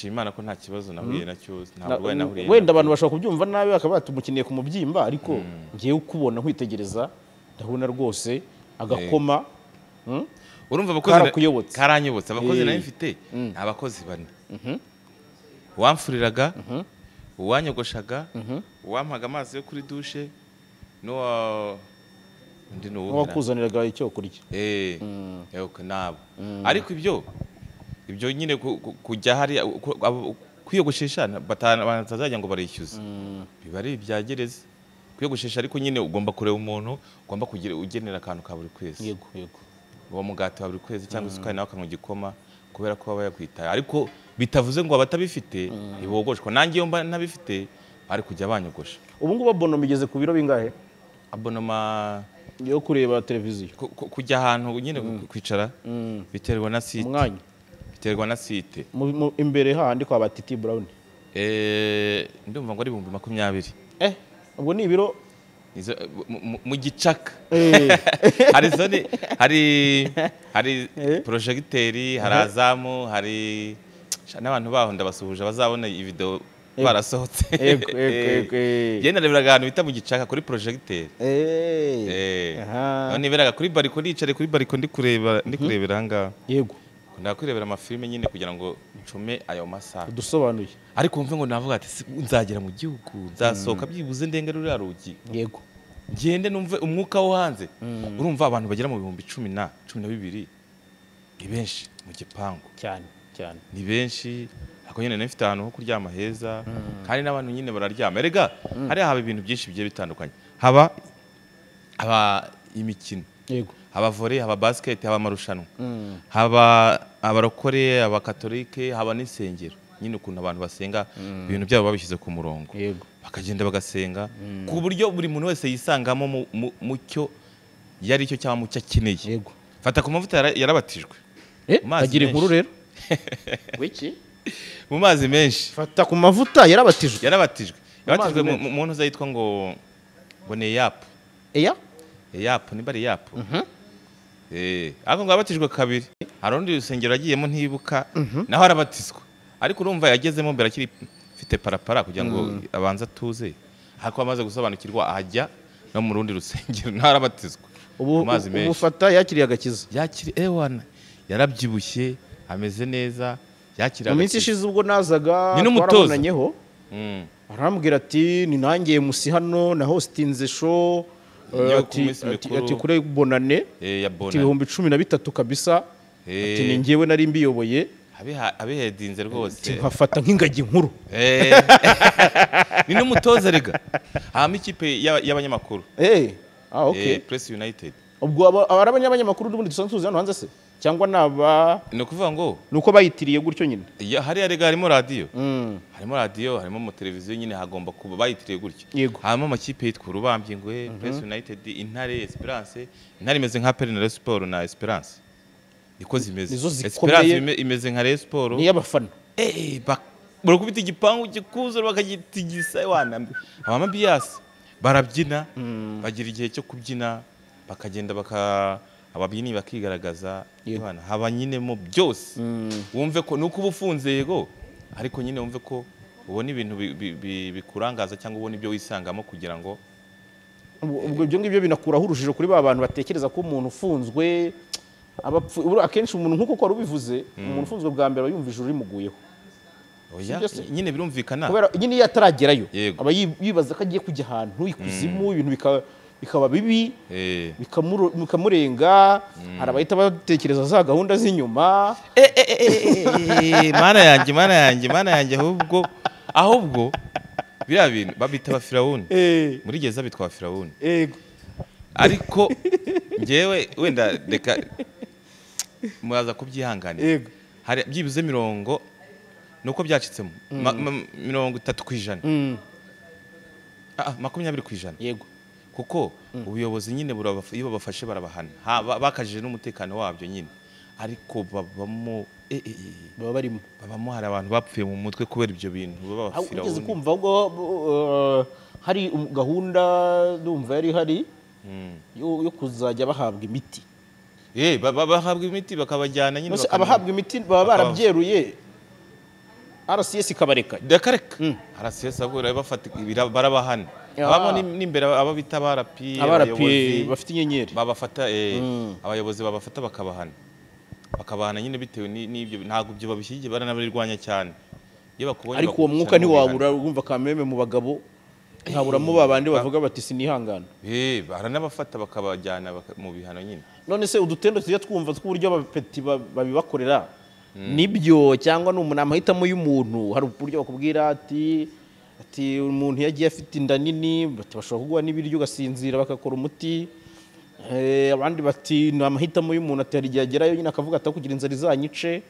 Imana ko nta kibazo nahuye nacyo, ntabwo nahuriye. Wenda abantu bashobora kubyumva nabi bakaba batumukiniye ku mubyimba, ariko ngiye ukubona nkwitegereza ndabona rwose agakoma. Urumva abakozi karanyobotse. Abakozi nari mfite abakozi bane. Uwamfuriraga, uwanyogoshaga, uwampaga amazi yo kuri dushe, n'uwa undi n'uwakuzaniraga icyo kurya. Nabo. Ariko ibyo nyine kujya hari kwiyogoshesha batazajya ngo barishyuze. Biba ari ibya gereza. Kwiyogoshesha ariko nyine ugomba kureba umuntu ugomba kugira ugenera akantu ka buri kwezi. Yego yego. Uwo mugati wa buri kwezi cyangwa isukari nawe akanywa igikoma kubera ko baba yakwitaye. Ariko bitavuze ngo abatabifite ntibogoshwa. Nanjye iyo mba ntabifite bari kujya banyogosha. Ubu ngubu abonoma igeze ku biro bingahe? Abonoma yo kureba televiziyo. Kujya ahantu nyine kwicara biterwa na site. Umwanya. Biterwa na site. Imbere handi kwa Batiti Brown. Ndumva ngo ari 20,000. Ubwo ni ibiro mu gicaka. Hari zone, hari projecteur, hari azamu, hari n'abantu baho ndabasuhuje bazabona iyi video barasohotse. Yego. Nareberaga ahantu bita mu gicaka kuri projecteur. None niberaga kuri bariko, nicare kuri bariko ndi kureba, ndi kurebera aha. Yego. Ndakurebera amafilme nyine kugira ngo ncume ayo masaha. Udusobanuye. Ariko mve ngo navuga ati nzagera mu gihugu, nzasohoka byibuze ndenga ruriya rugi. Yego. Ngende numve umwuka wo hanze. Urumva abantu bagera mu 10,000 na 12,000 ni benshi mu gipangu. Cyane cyane. Ni benshi. Ako nyine nafite ahantu ho kuryama heza, kandi n'abantu nyine bararyama. Erega hari haba ibintu byinshi bigiye bitandukanye. Haba imikino. Yego. Haba volley, haba basket, haba amarushanwa. Haba abarokore, abakatolike, haba n'insengero. Nyine ukuntu abantu basenga ibintu byabo babishyize ku murongo. Yego. Bakagenda bagasenga ku buryo buri muntu wese yisangamo mu cyo yari cyo cyangwa mu cyo akeneye. Yego. Fata ku mavuta yarabatijwe. Agira inkuru rero. Wiki? Mu mazi menshi. Fata ku mavuta yarabatijwe. Yarabatijwe. Yabatijwe mu ntuza yitwa ngo ni yapu. Eya? Yapu ni bari yapu. Ariko ngo abatijwe kabiri. Hari undi rusengero agiyemo ntibuka naho arabatizwa. Ariko urumva yagezemo mbere akiri mfite parapara kugira ngo abanze atuze. Ariko amaze gusobanukirwa ajya no mu rundi rusengero naho arabatizwa. Ubu ufata yakiriye agakiza. Yakiri ewana yarabyibushye ameze neza yakiriye. Mu minsi ishize ubwo nazaga twarabonanyeho. Arambwira ati ni nangiye musi hano na hostinze show ati kure bonane ati 13,000 kabisa ati ni ngewe nari mbiyoboye abihedinze rwose nkafata nk'ingagi nkuru. Ni n'umutoza rega hama ikipe y'abanyamakuru. Okay. Press United. Ubwo aba abanyamakuru n'ubundi dusanzwe tuzi hano hanze se cyangwa naba Ni ukuvuga ngo nuko bayitiriye gutyo nyine. Hariya rega harimo radiyo, harimo radiyo, harimo mu televiziyo nyine, hagomba kuba bayitiriye gutyo. Harimo amakipe yitwa Urubambye, Ingwe, Press United, Intare, Esperance. Intare imeze nka Peri na Rayon Sport na Esperance niko zimeze. Nizo zikomeye. Esperance imeze nka Rayon Sport ni iy'abafana. Barakubita igipangu gikuzura bakagitigisa wana, abama biyasi barabyina, bagira igihe cyo kubyina, bakagenda baka ababyinnyi bakigaragaza, wana haba nyine mu byose. Wumve ko nuko uba ufunze yego, ariko nyine wumve ko ubona ibintu bikurangaza cyangwa ubona ibyo wisangamo kugira ngo Ubwo ibyo ngibyo binakuraho urujijo kuri ba bantu batekereza ko umuntu ufunzwe akenshi umuntu nk'uko wari ubivuze, umuntu ufunzwe bwa mbere aba yumva ijuru rimuguyeho. Oya, nyine birumvikana kubera nyine iyo ataragerayo aba yibaza ko agiye kujya ahantu ikuzimu, ibintu bikaba bibi, bikamurenga. Hari abahita batekereza za gahunda z'inyuma. Mana yanjye, mana yanjye, mana yanjye, ahubwo biriya bintu babita abafirawuni, muri gereza bitwa abafirawuni. Ariko njyewe wenda reka muraza kubyihanganira, hari byibuze 30 nuko byacitsemo 30%, 20%. Yego, kuko ubuyobozi nyine iyo babafashe barabahana, bakajije n'umutekano wabyo nyine, ariko babamo baba barimo babamo. Hari abantu bapfuye mu mutwe kubera ibyo bintu baba bafira. Ugeze kumva ngo hari gahunda ndumva yari hari yo kuzajya bahabwa imiti. Bahabwa imiti bakabajyana nyine, abahabwa imiti baba barabyeruye RCS ikabareka. Ndakareka RCS ahubwo bafata barabahana, abamo n'imbere abo bita abarapi, abayobozi bafite inyenyeri babafata, abayobozi babafata bakabahana, bakabahana nyine bitewe n'ibyo. Ntabwo ibyo babishyigiye, baranabirwanya cyane iyo bakubonye. Ariko uwo mwuka ntiwabura, urumva kameme mu bagabo ntaburamo babandi bavuga bati sinihangana. Baranabafata bakabajyana mu bihano nyine. None se udutendo tujya twumva tw'uburyo abapeti babibakorera nibyo cyangwa ni umuntu amahitamo y'umuntu? Hari uburyo bakubwira ati umuntu yagiye afite inda nini, bati bashobora kuguha n'ibiryo ugasinzira bakakora umuti. Abandi bati ni amahitamo y'umuntu, ati hari igihe agerayo nyine akavuga ati kugira inzara izanyice,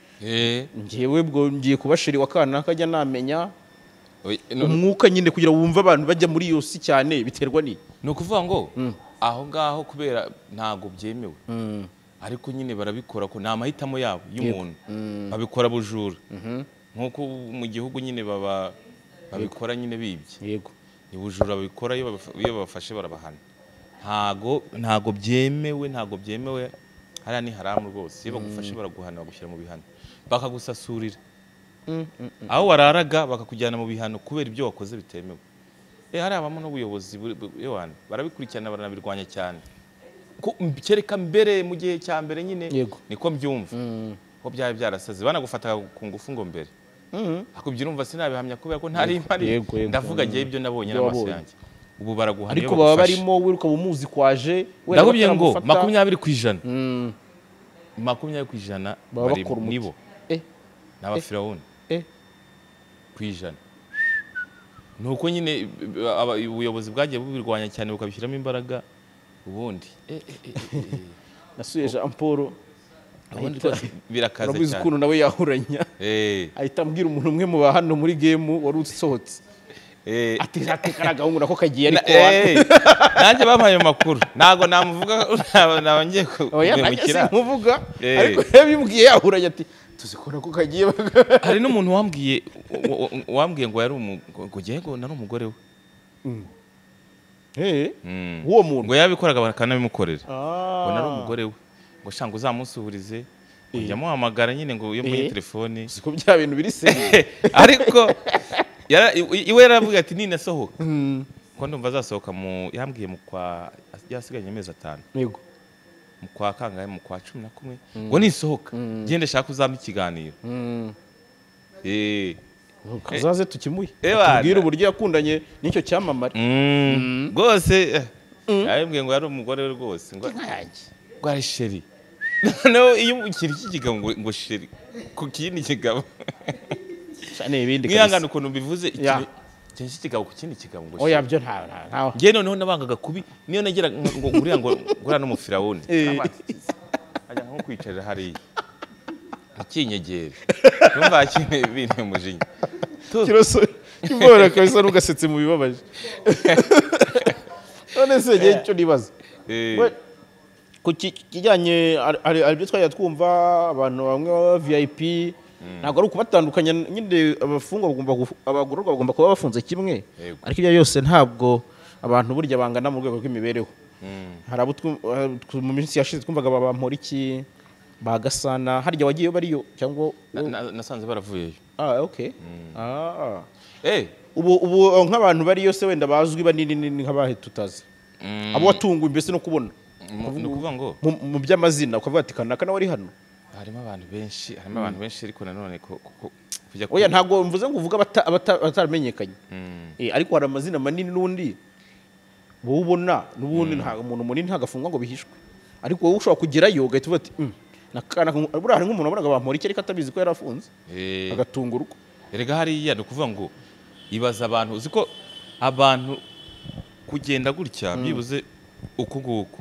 njyewe bwo ngiye kuba sheri wa kanaka ajya namenya. Umwuka nyine kugira wumve abantu bajya muri iyo si cyane biterwa ni ukuvuga ngo aho ngaho kubera ntago byemewe, ariko nyine barabikora ko ni amahitamo yabo y'umuntu, babikora bujura nkuko mu gihugu nyine baba babikora nyine bibye. Yego, ni bujura babikora, iyo babafashe barabahana. Ntago byemewe, ntago byemewe, hariya ni haramu rwose. Iyo bagufashe baraguhana, bagushyira mu bihano, bakagusasurira aho wararaga, bakakujyana mu bihano kubera ibyo wakoze bitemewe. Hari abamo n'ubuyobozi barabikurikirana, baranabirwanya cyane. Kereka mbere mu gihe cya mbere nyine niko mbyumva ko byari byarasaze, banagufata ku ngufu ngo mbere. Ariko ibyo urumva sinabihamya kubera ko ntari mpari, ndavuga ngiye ibyo nabonye n'amaso yanjye. Ubu baraguhana ariko baba barimo wiruka bumuzi kwaje. Ndakubwiye ngo 20%, 20% bari nibo n'abafirawuni ku ijana. Nuko nyine ubuyobozi bwagiye bubirwanya cyane bukabishyiramo imbaraga. Ubundi nasuye Jean Paul ubundi birakaze cyane, ukuntu nawe yahuranya ahita ambwira umuntu umwe mu ba hano muri game wari usohotse ati karagahungu nako kagiye, ariko nanjye bampaye amakuru ntago namuvuga, naba ngiye kumukira muvuga, ariko yabimbwiye yahuranya ati tuzikora ko kagiye. Hari n'umuntu wambwiye ngo yari ngo nari umugore we. Uwo muntu ngo yabikoraga bakanabimukorera, ngo nari umugore we, ngo shanga uzamusuhurize, njya muhamagara nyine ngo iyo muri telefone siko bya bintu biri se. Ariko iwe yaravuga ati ninasohoka, ko ndumva azasohoka mu yambwiye mu kwa yasiganye amezi 5. Yego, mu kwa kangahe, mu kwa 11, ngo nisohoka ngende shaka uzampa ikiganiro. Kazaze tukimuye tubwire uburyo yakundanye n'icyo cyamamare rwose. Yambwiye ngo yari umugore we rwose, ngo ari sheri. Noneho iyo ukiri iki kigabo ngo sheri ku kindi kigabo cyane ibindi kabisa, mwihangane ukuntu mbivuze, Cyane kigabo ku kindi kigabo ngo Oya, byo nta ngewe noneho nabangaga kubi, niyo nagera ngo nguriya ngo nguriya n'umufirawuni ajya nko kwicarira hariya akinyegera, numva binteye umujinya. Kiroso kivora kabisa, nugasetse mu bibabaje. None se ngewe icyo nibaza ku kijyanye hari ibyo twajya twumva abantu bamwe baba VIP, ntabwo ari ukubatandukanya nyine, abafungwa bagomba abagororwa bagomba kuba bafunze kimwe, ariko ibyo byose ntabwo abantu burya bangana mu rwego rw'imibereho. Hari abo mu minsi yashize twumvaga Bamporiki, ba Gasana, harya wagiyeyo bariyo cyangwa Nasanze baravuyeyo. Ah, okay. Ah. Ubu nk'abantu bariyo se wenda bazwi banini nini nk'abahe tutazi, abo watunguwe mbese no kubona Ni ukuvuga ngo mu by'amazina ukavuga ati kanaka nawe ari hano? Harimo abantu benshi, harimo abantu benshi, ariko nanone kujya Oya, ntabwo mvuze ngo uvuge abataramenyekanye, ariko hari amazina manini n'undi wowe ubona n'ubundi nta umuntu munini ntagafungwa ngo bihishwe, ariko wowe ushobora kugerayo ugahita uvuga ati nakana buriya hari nk'umuntu wabonaga Bamporiki ariko atabizi ko yarafunze, agatungurwa. Erega hariya ni ukuvuga ngo ibaza abantu, uzi ko abantu kugenda gutya byibuze uku nguku,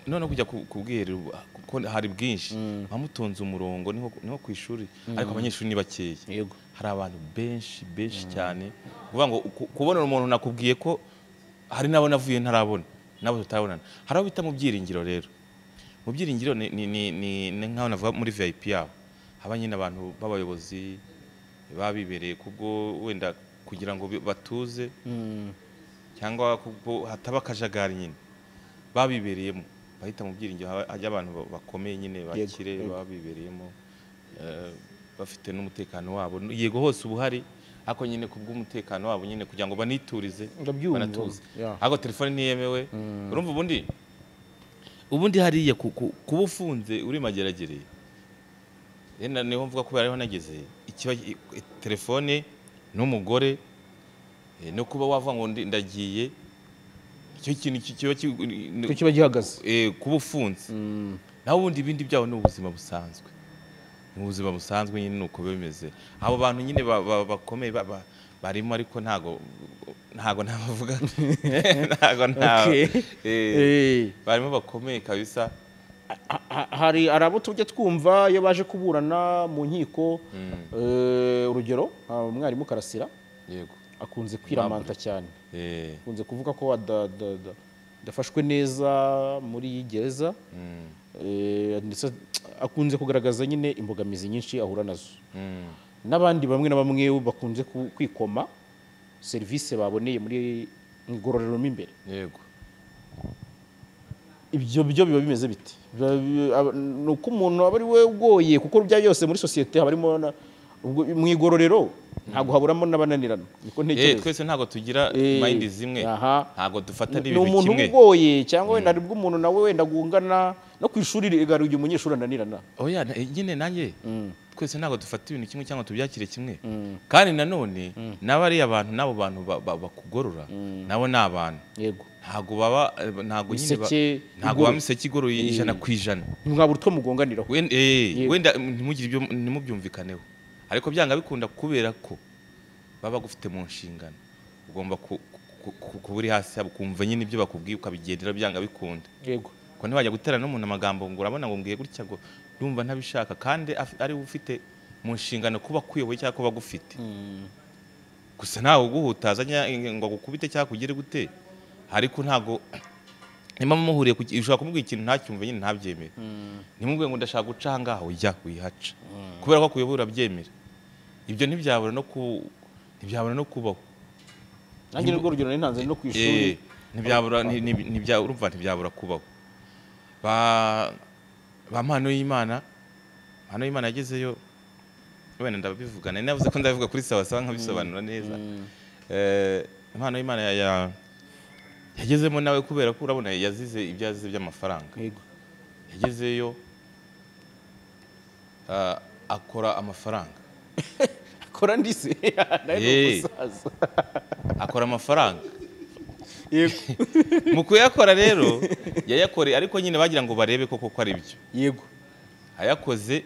none kujya kubwira kuko hari bwinshi bamutonze umurongo, niho ku ishuri, ariko abanyeshuri ni bakeya. Hari abantu benshi benshi cyane, kuvuga ngo kubona umuntu nakubwiye ko hari nabo navuye ntarabona, nabo tutabonana. Hari abo bita mu byiringiro rero, mu byiringiro ni nkaho navuga muri VIP yabo haba nyine abantu b'abayobozi babibereye kubwo wenda kugira ngo batuze cyangwa kubwo hataba akajagari nyine babibereyemo, bahita mu byiringiro hajya abantu bakomeye nyine bakire babibereyemo, bafite n'umutekano wabo. Yego hose ubu hari, ariko nyine kubw'umutekano wabo nyine kugira ngo baniturize banatuze, ariko telefone ntiyemewe. Urumva ubundi hariya kuba ufunze uri Mageragere, niho mvuga kubera ariho nageze, ikiba telefone n'umugore no kuba wavuga ngo ndagiye, icyo kintu kiba gihagaze kuba ufunze. Naho ubundi ibindi byaho ni ubuzima busanzwe, ni ubuzima busanzwe nyine nuko bimeze. Abo bantu nyine bakomeye barimo, ariko ntago nabavuga, ntago barimo bakomeye kabisa. Hari abo tujya twumva iyo baje kuburana mu nkiko, urugero umwarimu Karasira, yego, akunze kwiramanta cyane, akunze kuvuga ko adafashwe neza muri gereza, ndetse akunze kugaragaza nyine imbogamizi nyinshi ahura nazo. N'abandi bamwe na bamwe bakunze kwikoma serivisi baboneye muri ngororero mo imbere. Yego. Ibyo byo biba bimeze bite? Nuko umuntu aba ari we ugoye, kuko bya byose muri societe haba harimo mu igororero ntago haburamo n'abananirana, niko ntekereza. Twese ntago tugira mind zimwe, ntago dufata n'ibintu kimwe. Umuntu ugoye cyangwa wenda ari bw'umuntu nawe wenda gungana no ku ishuri rigaruye umunyeshuri ananirana. Oya nyine nanjye twese ntago dufata ibintu kimwe cyangwa tubyakire kimwe. Kandi nanone n'abari abantu nabo bantu bakugorora nabo ni abantu. Yego. Ntago baba ntago nyine ntago bamiseke igoroye 100%. Mwabura utwo mugonganiraho. Wenda ntimugire ibyo ntimubyumvikaneho, ariko byanga bikunda kubera ko baba bagufite mu nshingano, ugomba kuba uri hasi yabo ukumva nyine ibyo bakubwiye ukabigendera byanga bikunda. Yego. Ko ntibajya gutera n'umuntu amagambo ngo urabona ngo mbwiye gutya ngo ndumva ntabishaka, kandi ari ufite mu nshingano kuba kuyoboye cyangwa kuba agufite. Gusa ntawe uguhutaza ngo agukubite cyangwa kugire gute, ariko ntago nimba muhuriye ushobora kumubwira ikintu ntacyumve nyine ntabyemere. Nimubwiye ngo ndashaka guca aha ngaha, ujya wihaca kubera ko akuyobora urabyemera. Ibyo ntibyabura no kubaho. Nanjye nirwo rugero nari no ku ishuri, ntibyabura urumva ntibyabura kubaho. Ba Mpano y'Imana, Mpano y'Imana yagezeyo, wenda ndabivuga, nari navuze ko ndabivuga kuri sawa sawa nkabisobanura neza. Impano y'Imana yagezemo nawe kubera ko urabona yazize ibyo yazize by'amafaranga. Yego. Yagezeyo akora amafaranga. Akora ndise nawe umusaza. Akora amafaranga. Yego. Mu kuyakora rero yayakoreye, ariko nyine bagira ngo barebe koko ko ari byo. Yego. Ayakoze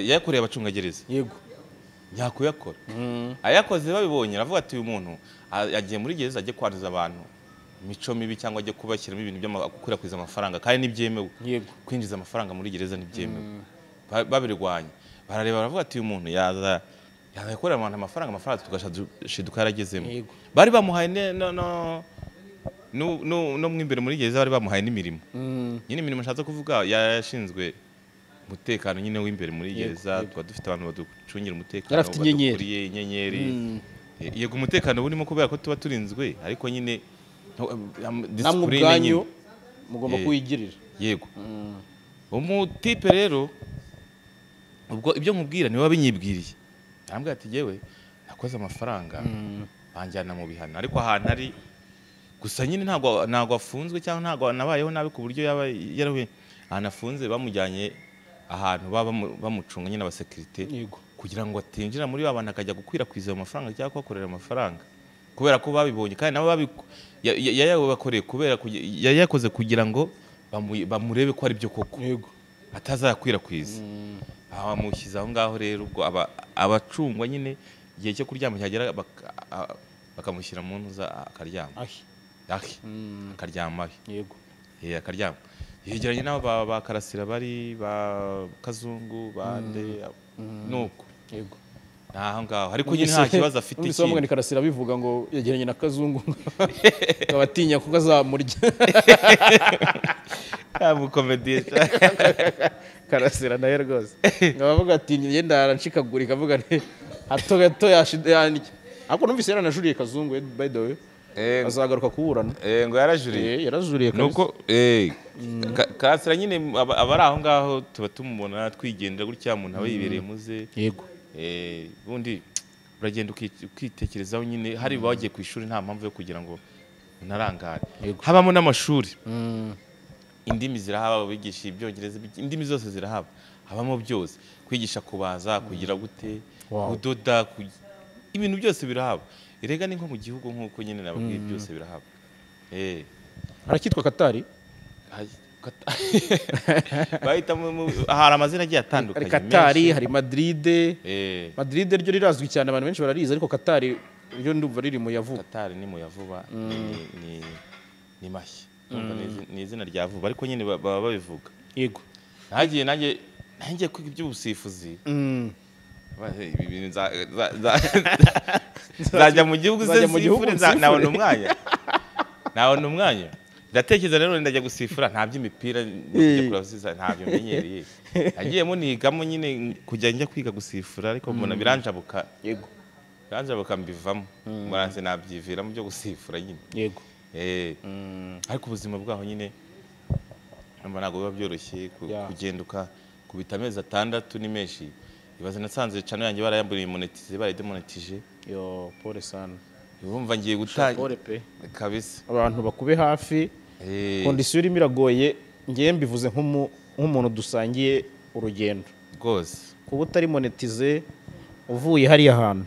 yakoreye abacungagereza. Yego. Nyakuyakora. Ayakoze babibonye aravuga ati uyu muntu yagiye muri gereza ajye kwanduza abantu imico mibi cyangwa ajye kubashyiramo ibintu byo gukwirakwiza amafaranga kandi ntibyemewe. Kwinjiza amafaranga muri gereza ntibyemewe. Babirwanya. Barareba baravuga ati uyu muntu yaza yakorera abantu amafaranga tugashiduka yaragezemo. Bari bamuhaye no mwimbere muri gereza bari bamuhaye n'imirimo. Nyine imirimo nshatse kuvuga yashinzwe umutekano nyine w'imbere muri gereza, twa dufite abantu baducungira umutekano badukuriye inyenyeri. Yego umutekano burimo kubera ko tuba turinzwe ariko nyine discipline nyine mugomba kuyigirira. Yego. Umutipe rero ubwo ibyo nkubwira niwe wabinyibwiriye. Arambwira ati yewe nakoze amafaranga banjyana mu bihano ariko ahantu ari gusa nyine ntabwo afunzwe cyangwa ntabwo nabayeho nabi ku buryo yaba yarahuye ahantu afunze bamujyanye ahantu bamucunga nyine abasekirite kugira ngo atinjira muri ba bantu akajya gukwirakwiza ayo mafaranga cyangwa kubakorera amafaranga kubera ko babibonye kandi nabo yayabakoreye kubera yayakoze kugira ngo bamurebe ko ari byo koko atazakwirakwiza. Abamushyize aho ngaho rero ubwo abacungwa nyine igihe cyo kuryama cyagera bakamushyira mu ntuza akaryama. Akaryama. Yego. Akaryama. Yegeranye nabo ba Karasira bari ba Kazungu bande nuko. Yego. Naho ngaho ariko nyine nta kibazo afite iki. Numvise bamwe Karasira bivuga ngo yegeranye na Kazungu abatinya kuko azamurya. Amukomediye. Karasira naye rwose. Ngabavuga ati ngenda aranshikagurika avuga nti hato gato yashidyanike. Ariko numvise yaranajuriye Kazungu by the way. Azagaruka kuburana. Ngo yarajuriye. Yarajuriye kabisa. Nuko Karasira nyine abari aho ngaho tuba tumubona twigendera gutya umuntu aba yibereye muze. Yego. Ubundi uragenda ukitekerezaho nyine hari bagiye ku ishuri nta mpamvu yo kugira ngo unarangare. Habamo n'amashuri. Indimi zirahaba bigisha ibyongereza indimi zose zirahaba. Habamo byose kwigisha kubaza kugira gute kudoda ibintu byose birahaba. Erega ni nko mu gihugu nkuko nyine nababwiye byose birahaba. Harakitwa Katari? Bahita hari amazina agiye atandukanye. Hari Katari, hari Madrid. Madrid ryo rirazwi cyane abantu benshi bararizi ariko Katari ryo ndumva riri mu yavuba. Katari ni mu yavuba ni mashyi. Ni izina rya vuba ariko nyine baba babivuga. Yego. Nagiye nanjye kwiga iby'ubusifuzi. Nzajya mu gihugu se sifure nabona umwanya. Nabona umwanya. Ndatekereza rero ndajya gusifura nta by'imipira njya kurasiza ntabyo menyereye. Agiyemo nigamo nyine kujya njya kwiga gusifura ariko mbona biranjabuka. Yego. Biranjabuka mbivamo. Muranze nabyiviramo byo gusifura nyine. Yego. Ariko ubuzima bwaho nyine ntabwo biba byoroshye kugenduka kubita amezi 6 ni menshi. Ibaze nasanze channel yanjye barayamburiye monetize barayidemonetije. Yo pole sana. Urumva ngiye gutangira pole pe kabisa. Abantu bakube hafi. Kondisiyo irimo iragoye ngiye mbivuze nk'umuntu dusangiye urugendo. Rwose. Kuba utari monetize uvuye hariya hantu.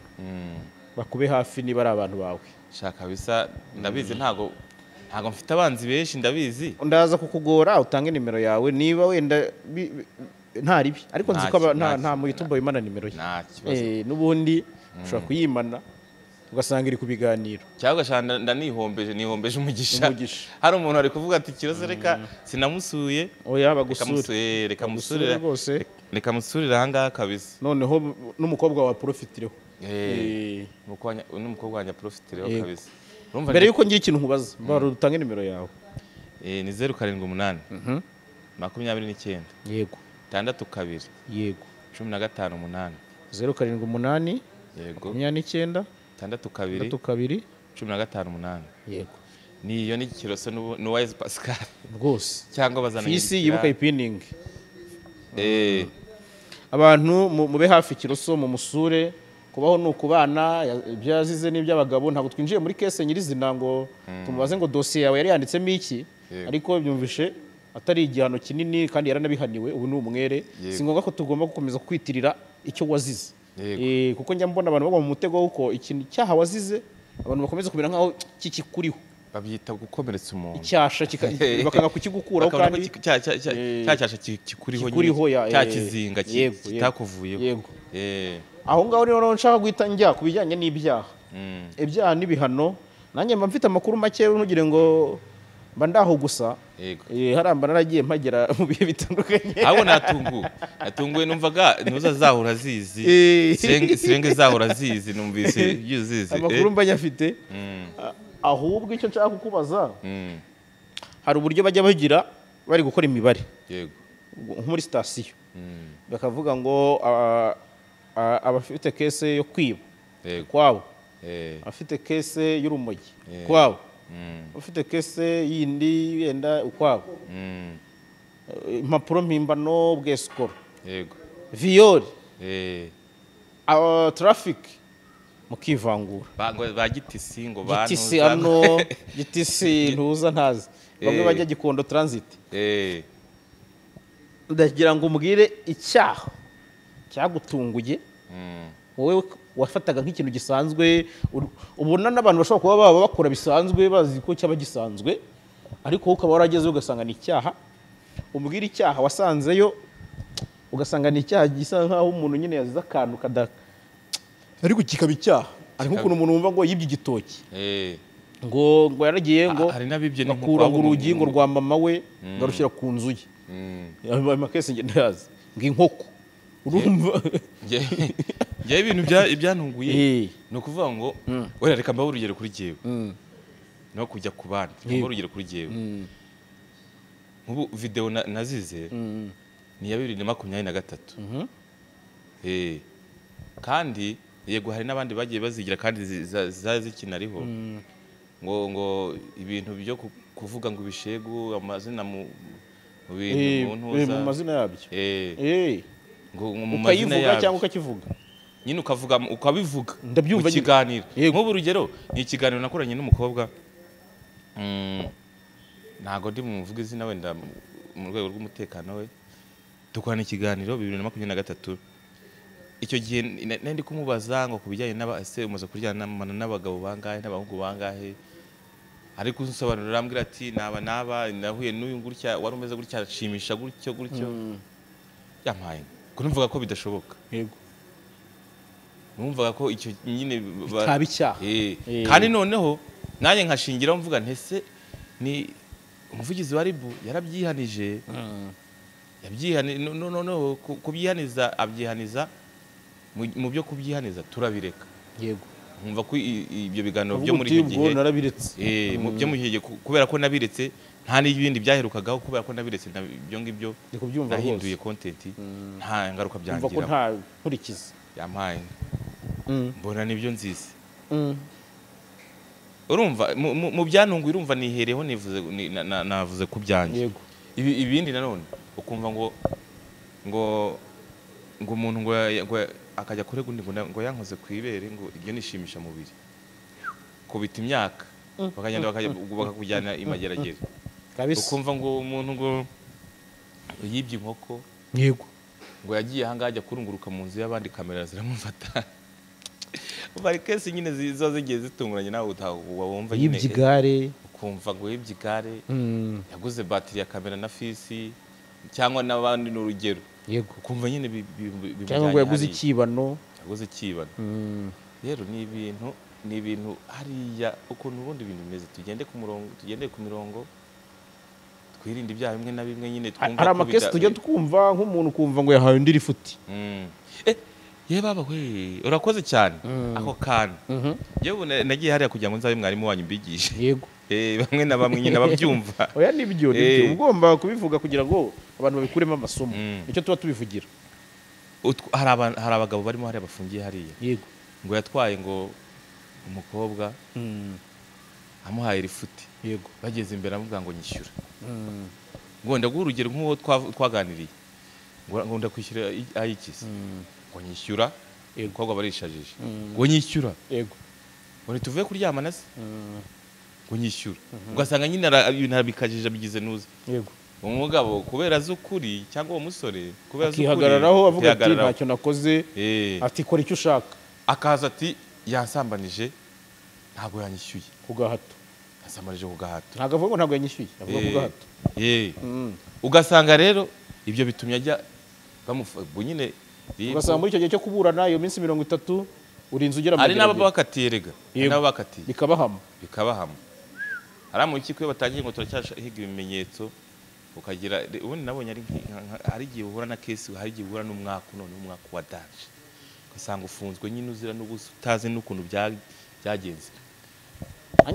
Bakube hafi niba ari abantu bawe. Shaka bisa ndabizi ntago mfite abanzi benshi ndabizi. Ndaza kukugora utange nimero yawe niba wenda nta ribi ariko nzi ko nta mu YouTube imana nimero ye. Nta kibazo. Nubundi ushobora kuyimana ugasanga iri kubiganiro. Cyangwa gashanda ndanihombeje nihombeje umugisha. Hari umuntu ari kuvuga ati kiroze reka sinamusuye. Oya bagusure. Reka musurire rwose. Reka musurire aha ngaha kabisa. Noneho n'umukobwa wa profitireho. N'umukobwa wanjye profitireho kabisa. Mbere yuko ngira ikintu nkubaza, baro utange nimero yawe. Ni 078. 29. Yego. 62. Yego. 15 8. 078. Yego. 29. 62. 62. 15 8. Yego. Niyo ni Kiroso n'Uwise Pascal. Rwose. Cyangwa bazana fisi yibuka ipining. Abantu mube hafi Kiroso mu musure. Kubaho nukubana ibyo yazize n'iby'abagabo ntabwo twinjiye muri kese nyirizina ngo tumubaze ngo dossier yawe yari yanditsemo iki ariko byumvishe atari igihano kinini kandi yaranabihaniwe ubu ni umwere. Si ngombwa ko tugomba gukomeza kwitirira icyo wazize kuko njya mbona abantu bagwa mu mutego wuko ikintu cyaha wazize abantu bakomeza kumera nkaho kikikuriho babyita gukomeretsa umuntu icyasha bakanga kukigukuraho kandi cya cyasha kikuriho cya kizinga kitakuvuyeho. Aho ngaho rero nshaka guhita njya ku bijyanye n'ibyaha. Ibyaha n'ibihano nanjye mba mfite amakuru make, ntugire ngo mba ndaho gusa. Haramba naragiye mpagera mu bihe bitandukanye. Abo natunguwe numvaga ntuza zahora zizi. Sirenge zahora zizi, numvise ibyo zizi. Amakuru mba nyafite. Ahubwo icyo nshaka kukubaza, hari uburyo bajya bagira bari gukora imibare. Yego. Nko muri sitasiyo bakavuga ngo abafite kese yo kwiba kwabo, abafite kese y'urumogi kwabo, abafite kese yindi yenda ukwabo, impapuro mpimbano, bwesikoro, yego, viyori, traffic, mukivangura ba gitisi ngo ba gitisi hano gitisi ntuza ntazi, bamwe bajya Gikondo transit. Ndagira ngo umbwire icyaha cyagutunguye wowe wafataga nk'ikintu gisanzwe, ubona n'abantu bashobora kuba baba bakora bisanzwe bazi ko cyaba gisanzwe, ariko wowe ukaba waragezeyo ugasanga ni icyaha. Umbwire icyaha wasanzeyo ugasanga ni icyaha gisa nkaho umuntu nyine yazize akantu kada, ariko kikaba icyaha. Ari nk'ukuntu umuntu wumva ngo yibye igitoki, ngo yaragiye ngo akura urugi ngo rwa mama we ngarushyira ku nzu ye. Ayo makese njye ndayazi, ngo inkoko urumva. Njye ibintu ibyantunguye ni ukuvuga ngo wera reka mbahe urugero kuri jyewe, no kujya ku bandi, mbahe urugero kuri jyewe. Nk'ubu video nazize ni iya 2023. Kandi yego hari n'abandi bagiye bazigira kandi zari zikinariho, ngo ibintu byo kuvuga ngo ibishegu amazina mu bintu mu mazina yabyo, ngo mu mazina yabyo cyangwa ukakivuga nyine ukavuga ukabivuga mu kiganiro. Nk'ubu urugero ni ikiganiro nakoranye n'umukobwa, ntago ndi mumuvuga izina wenda mu rwego rw'umutekano we, dukorana ikiganiro 2023. Icyo gihe nari kumubaza ngo kubijyanye n'aba se umaze kuryana n'abagabo bangahe n'abahungu bangahe, ariko unsobanurira ambwira ati naba nahuye n'uyu gutya wari umeze gutya ashimisha gutyo gutyo. Yampaye ko numvaga ko bidashoboka. Yego. Numvaga ko icyo nyine bitaba icyaha. Kandi noneho nanjye nkashingiraho mvuga ntese ni umuvugizi wa RIB yarabyihanije. Noneho kubyihaniza abyihaniza mu byo kubyihaniza turabireka. Yego. Nkumva ko ibyo biganiro byo muri icyo gihe narabiretse. Mu byo mu gihe kubera ko nabiretse nta n'ibindi byaherukagaho, kubera ko nabiretse ibyo ngibyo nahinduye content nta ngaruka byangira. Umva ko nta nkurikizi yampaye. Mbona nibyo nziza. Urumva mu byantunguye, urumva nihereho nivuze navuze ku byanjye. Yego. Ibindi nanone ukumva ngo ngo umuntu ngo akajya kurega undi ngo yankoze ku ibere ngo iryo nishimisha mubiri, kubita imyaka bakagenda bakakujyana imageragere. Ukumva ngo umuntu ngo yibye inkoko, yego, ngo yagiye ahangaha ajya kurunguruka mu nzu y'abandi kamera ziramufata. Bari kese nyine ziza zigiye zitunguranye nawe wumva nyine yibye igare, ukumva ngo yibye igare, yaguze batiri ya kamera na fisi cyangwa n'abandi n'urugero. Yego. Ukumva nyine cyangwa ngo yaguze ikibano, yaguze ikibano. Rero ni ibintu hariya ukuntu ubundi ibintu bimeze, tugende ku murongo, tugende ku mirongo, twirinde ibyaha bimwe na bimwe nyine twumva. Hari amakesi tujya twumva nk'umuntu kumva ngo yahawe undi rifuti. Ye baba we urakoze cyane ako kantu. Yewe nagiye hariya kugira ngo nzabe mwarimu wanyu mbigishe. Yego. Bamwe na bamwe nyine babyumva. Oya nibyo nibyo ugomba kubivuga kugira ngo abantu babikuremo amasomo. Nicyo tuba tubivugira. Hari abagabo barimo hariya bafungiye hariya. Yego. Ngo yatwaye ngo umukobwa amuhaye rifuti. Yego. Bageze imbere amubwira ngo nyishyura. Ngo ndaguha urugero nk'uwo twaganiriye. Ngo ndakwishyura ayikise. Ngo nyishyura, umukobwa barishajije. Ngo nyishyura. Yego. Ngo tuvuye kuryamana se? Ngo nyishyura. Ugasanga nyine ibintu arabikajije bigize nuza. Yego. Umugabo kubera z'ukuri cyangwa uwo musore kubera z'ukuri akihagararaho avuga ati ntacyo nakoze, ati kora icyo ushaka. Akaza ati yansambanije ntabwo yanyishyuye ku gahato. Yansambanije ku gahato. Ntabwo avuga ngo ntabwo yanyishyuye, avuga ku gahato. Ugasanga rero ibyo bitumye ajya nyine Ugasanga muri icyo gihe cyo kuburana iyo minsi 30 urinze ugera hari n'abo bakatiye rega, n'abo bakatiye bikabahama. Hari mu rukiko iyo batangiye ngo turacyahiga ibimenyetso, ukagira ubundi nabonye ari hari igihe uhura na case, hari igihe uhura n'umwaka, none umwaka wa danger, ugasanga ufunzwe nyine uzira n'ubusa utazi n'ukuntu byagenze.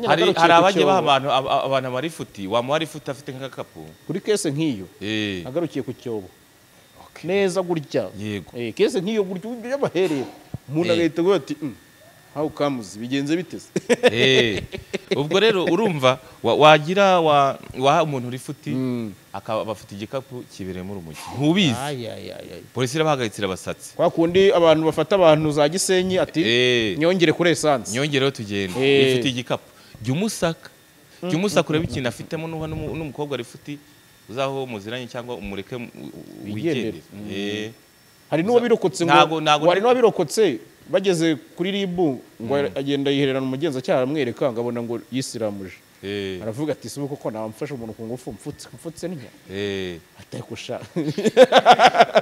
Hari abagiye baha abantu amarifuti, wamuha rifuti afite nk'agakapu kuri case nk'iyo agarukiye ku cyobo neza gutya. Yego. Case nk'iyo gutya y'abahereye umuntu agahita avuga ati how comes bigenze biteze. Ubwo rero urumva wagira waha umuntu rifuti akaba bafite igikapu kibereyemo urumogi ntubizi. Polisi irabahagaritse irabasatse. Kwa kundi abantu bafata abantu za Gisenyi ati nyongere kuri essence, nyongereho tugende, ifite igikapu. Jya umusaka urebe ikintu afitemo, nuha n'umukobwa rifuti uzaho muziranye cyangwa umureke wigendere. Hari n'uwabirokotse ngo hari n'uwabirokotse bageze kuri RIB ngo agenda yihererana umugenzacyaha aramwereka ngo abona ngo yisiramuje. Aravuga ati sibuko ko namfashe umuntu ku ngufu mfutse ntinya. Atakusha.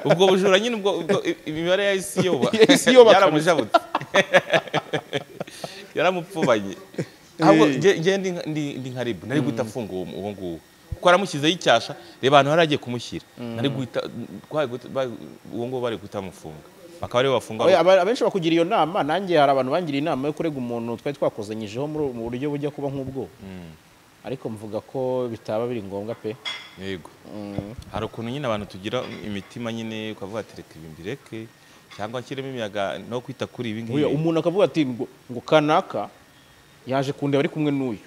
Ubwo bujura nyine ubwo imibare ya isi yoba yaramujabutse. Yaramupfubanye. Ahubwo nge ndi nka RIB nari guhita afunga uwo nguwo. Kuko aramushyizeho icyasha, reba ahantu haragiye kumushyira. Nari guhita uwo nguwo bari guhita amufunga. Bakaba aribo bafunga. Abenshi bakugira iyo nama, nanjye hari abantu bangiriye inama yo kurega umuntu twari twakozanyijeho mu buryo bujya kuba nk'ubwo. Ariko mvuga ko bitaba biri ngombwa pe. Yego. Hari ukuntu nyine abantu tugira imitima nyine ukavuga ati reka ibi mbireke cyangwa nshyiremo imiyaga no kwita kuri ibi ngibi. Umuntu akavuga ati ngo kanaka yaje kundeba ari kumwe n'uyu.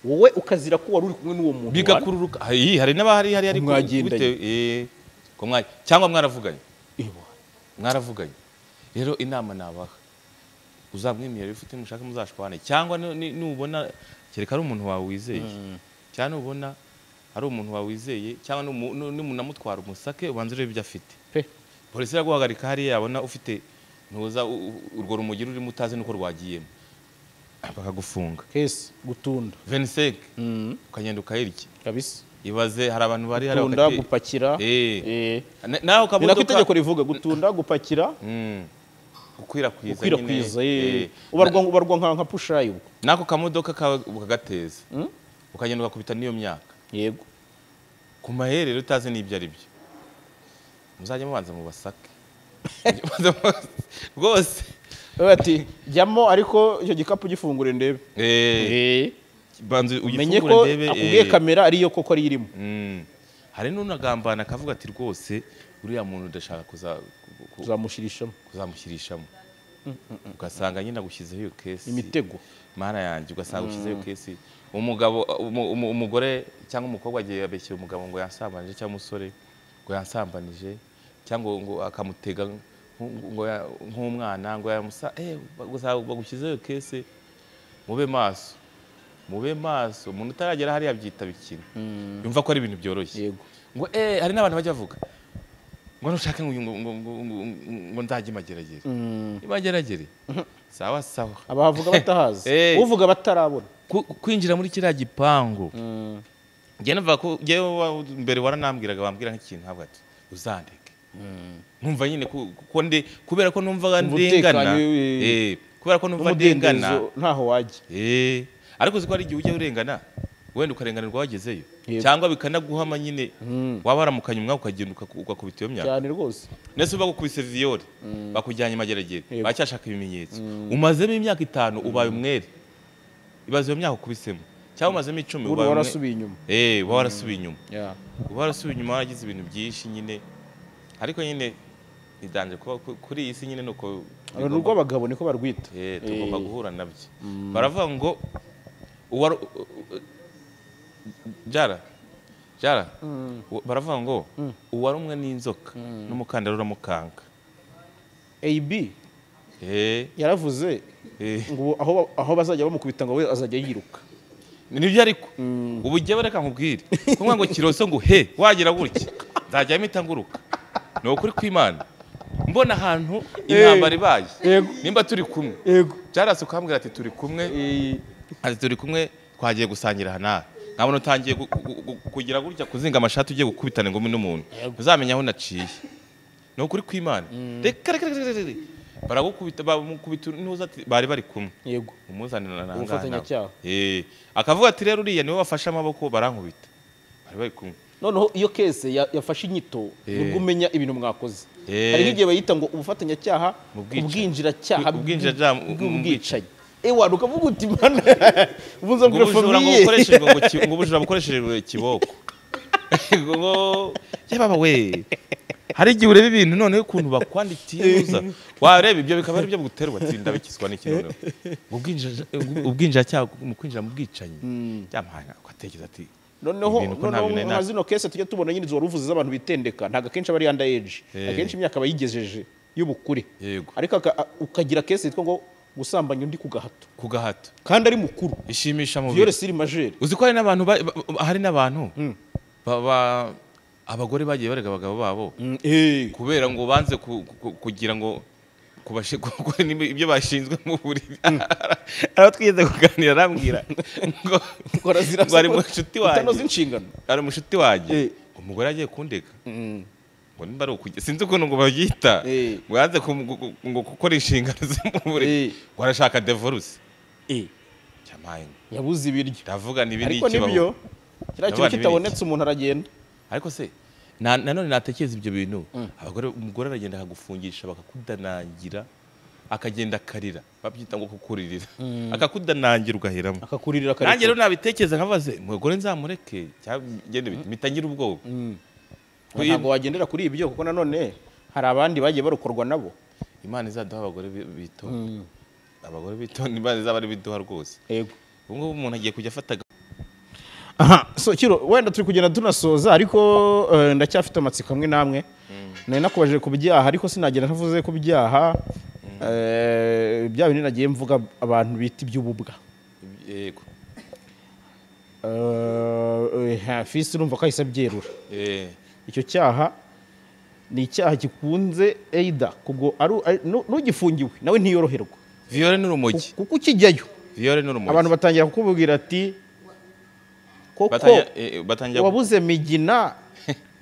Wowe ukazira ko wari uri kumwe n'uwo muntu. Bigakururuka. Hari n'abahari hari ariko bite ko mwaje cyangwa mwaravuganye. Mwaravuganye. Rero inama nabaha, uzamwemera ifite mushaka muzashwane, cyangwa nubona kereka ari umuntu wawe wizeye, cyangwa nubona ari umuntu wawe wizeye, cyangwa n'umunamutwara umusake ubanze urebe ibyo afite. Polisi iraguhagarika hariya yabona ufite ntuza urwo rumogi rurimo utazi nuko rwagiyemo, bakagufunga. Case gutunda 25 ukagenda ukayirya kabisa. Ibaze hari abantu bari hari gutunda gupakira. Naho kamodoka itegeko rivuga gutunda gupakira gukwirakwiza nyine ubarwa nka pushayi ubwo nako kamodoka kagateza ukagenda ugakubita niyo myaka. Yego. Ku maherero utazi n'ibyo ari byo, muzajye mubanza mubasake rwose. Bati jyamo ariko icyo gikapu gifungure ndebe. Banze ugifungure ndebe akubwiye kamera ariyo koko ari irimo. Hari n'unagambana akavuga ati rwose uriya muntu ndashaka kuzamushyirishamo. Ugasanga nyine agushyizeho iyo case, imitego mana yanjye, ugasanga ushyizeho iyo case. Umugabo umugore cyangwa umukobwa agiye abeshyira umugabo ngo yansambanije, cyangwa umusore ngo yansambanije, cyangwa ngo akamutega ngo nk'umwana ngo yamusa bagushyizeho iyo case. Mube maso, mube maso. Umuntu utaragera hariya abyita bikina, yumva ko ari ibintu byoroshye. Ngo hari n'abantu bajya bavuga ngo nushake ngo nzajye imageragere. Imageragere sawa sawa. Abavuga batahazi, uvuga batarabona. Kwinjira muri kiriya gipangu, njye navuga ko njyewe mbere waranambwiraga bambwira nk'ikintu ntabwo ati uzandeke. Nkumva nyine ko ndi kubera ko numvaga ndengana, kubera ko numva ndengana ntaho wajya. Ariko uzi ko hari igihe ujya urengana wenda ukarenganirwa wagezeyo, cyangwa bikanaguhama nyine, waba waramukanye umwaka ukagenda ugakubita iyo myaka cyane rwose. Nese bagukubise viyore bakujyanye imageragere, bacyashaka ibimenyetso, umazemo imyaka 5 ubaye umwere. Ibaze iyo myaka ukubisemo cyangwa umazemo 10 ubaye warasubiye inyuma. Uba warasubiye inyuma. Uba warasubiye inyuma waragize ibintu byinshi nyine. Ariko nyine nidanje kuba kuri iyi si nyine nuko urwo abagabo niko barwita. Tugomba guhura nabyo. Baravuga ngo jara baravuga ngo uwarumwe n'inzoka n'umukandara uramukanga. AB yaravuze ngo aho bazajya bamukubita ngo we azajya yiruka. Nibyo ariko ubu jye bareka nkubwire kumwe ngo kiroso ngo he wagira gutya nzajya mpita nguruka. Ni ukuri kw'Imana mbona ahantu intambara ibaye nimba turi kumwe. Jarasi ukambwira ati turi kumwe, ati turi kumwe twagiye gusangira hana, nkabona utangiye kugira gutya kuzinga amashati ugiye gukubitana ingumi n'umuntu, uzamenya aho naciye. Ni ukuri kw'Imana. Reka reka reka reka baragukubita, bamukubita intuza ati bari bari kumwe. Yego. Umuzanira na Ubufatanyacyaha. Akavuga ati rero uriya niwe wafashe amaboko barankubita. Bari bari kumwe. Noneho iyo case yafashe inyito nibwo umenya ibintu mwakoze. Hari nk'igihe bayita ngo ubufatanyacyaha, ubwinjiracyaha, bw'ubwicanyi. Ewa ukavuga uti mana ubunza bwa famille ngo ubujura bukoreshejwe kiboko. Ngo yababa we. Hari igihe ureba ibintu noneho ukuntu bakwandikiye uza wareba ibyo bikaba ari byo buguterwa ati ndabikizwa n'iki noneho. Ubwinjiracyaha mu kwinjira mu bwicanyi. Byamahanga ugatekereza ati noneho nka zino case tujya tubona nyine izo waruvuze z'abantu bitendeka ntago akenshi abari under age, akenshi imyaka bayigejeje y'ubukure. Ariko ukagira case yitwa ngo gusambanya undi ku gahato. Ku gahato. Kandi ari mukuru. Ishimisha mubiri. Viole sur majeur. Uzi ko hari n'abantu hari n'abantu baba abagore bagiye barega abagabo babo kubera ngo banze kugira ngo kubashe gukora ibyo bashinzwe mu buriri. Aho twigeze kuganira arambwira ngo ari mushuti wanjye. Utanoza inshingano. Ari mushuti wanjye. Umugore agiye kundega. Ngo nimba ari ukujya sinzi ukuntu ngo babyita. Ngo yanze ngo gukora inshingano ze mu buriri. Ngo arashaka divorce. Cyamaye. Yabuze ibiryo. Ndavuga ni ibi ni ikibaho. Ariko nibyo. Kiriya kintu kitabonetse umuntu aragenda. Ariko se nanone natekereza ibyo bintu abagore umugore aragenda akagufungisha bakakudanangira akagenda akarira babyita ngo kukuririra akakudanangira ugaheramo akakuririra akarira. Nanjye rero nabitekereza nkabaze umugore nzamureke cyagende bitagira ubwoba. Ntabwo wagendera kuri ibyo kuko nanone hari abandi bagiye barukorwa nabo. Imana izaduha abagore bitonda. Abagore bitonda Imana izaba ari biduha rwose. Yego. Ubu ngubu umuntu agiye kujya afata. Aha, so Kiro wenda turi kugenda tunasoza ariko ndacyafite amatsiko amwe namwe. Nari nakubajije ku byaha ariko sinagenda ntavuze ku byaha. Bya bintu nagiye mvuga abantu bita iby'ububwa. Yego. Fisi urumva ko ahise abyerura. Icyo cyaha ni icyaha gikunze either kubwo nugifungiwe nawe ntiyoroherwa. Viole n'urumogi. Kuko ukijyayo. Viole n'urumogi. Abantu batangira kukubwira ati koko wabuze migina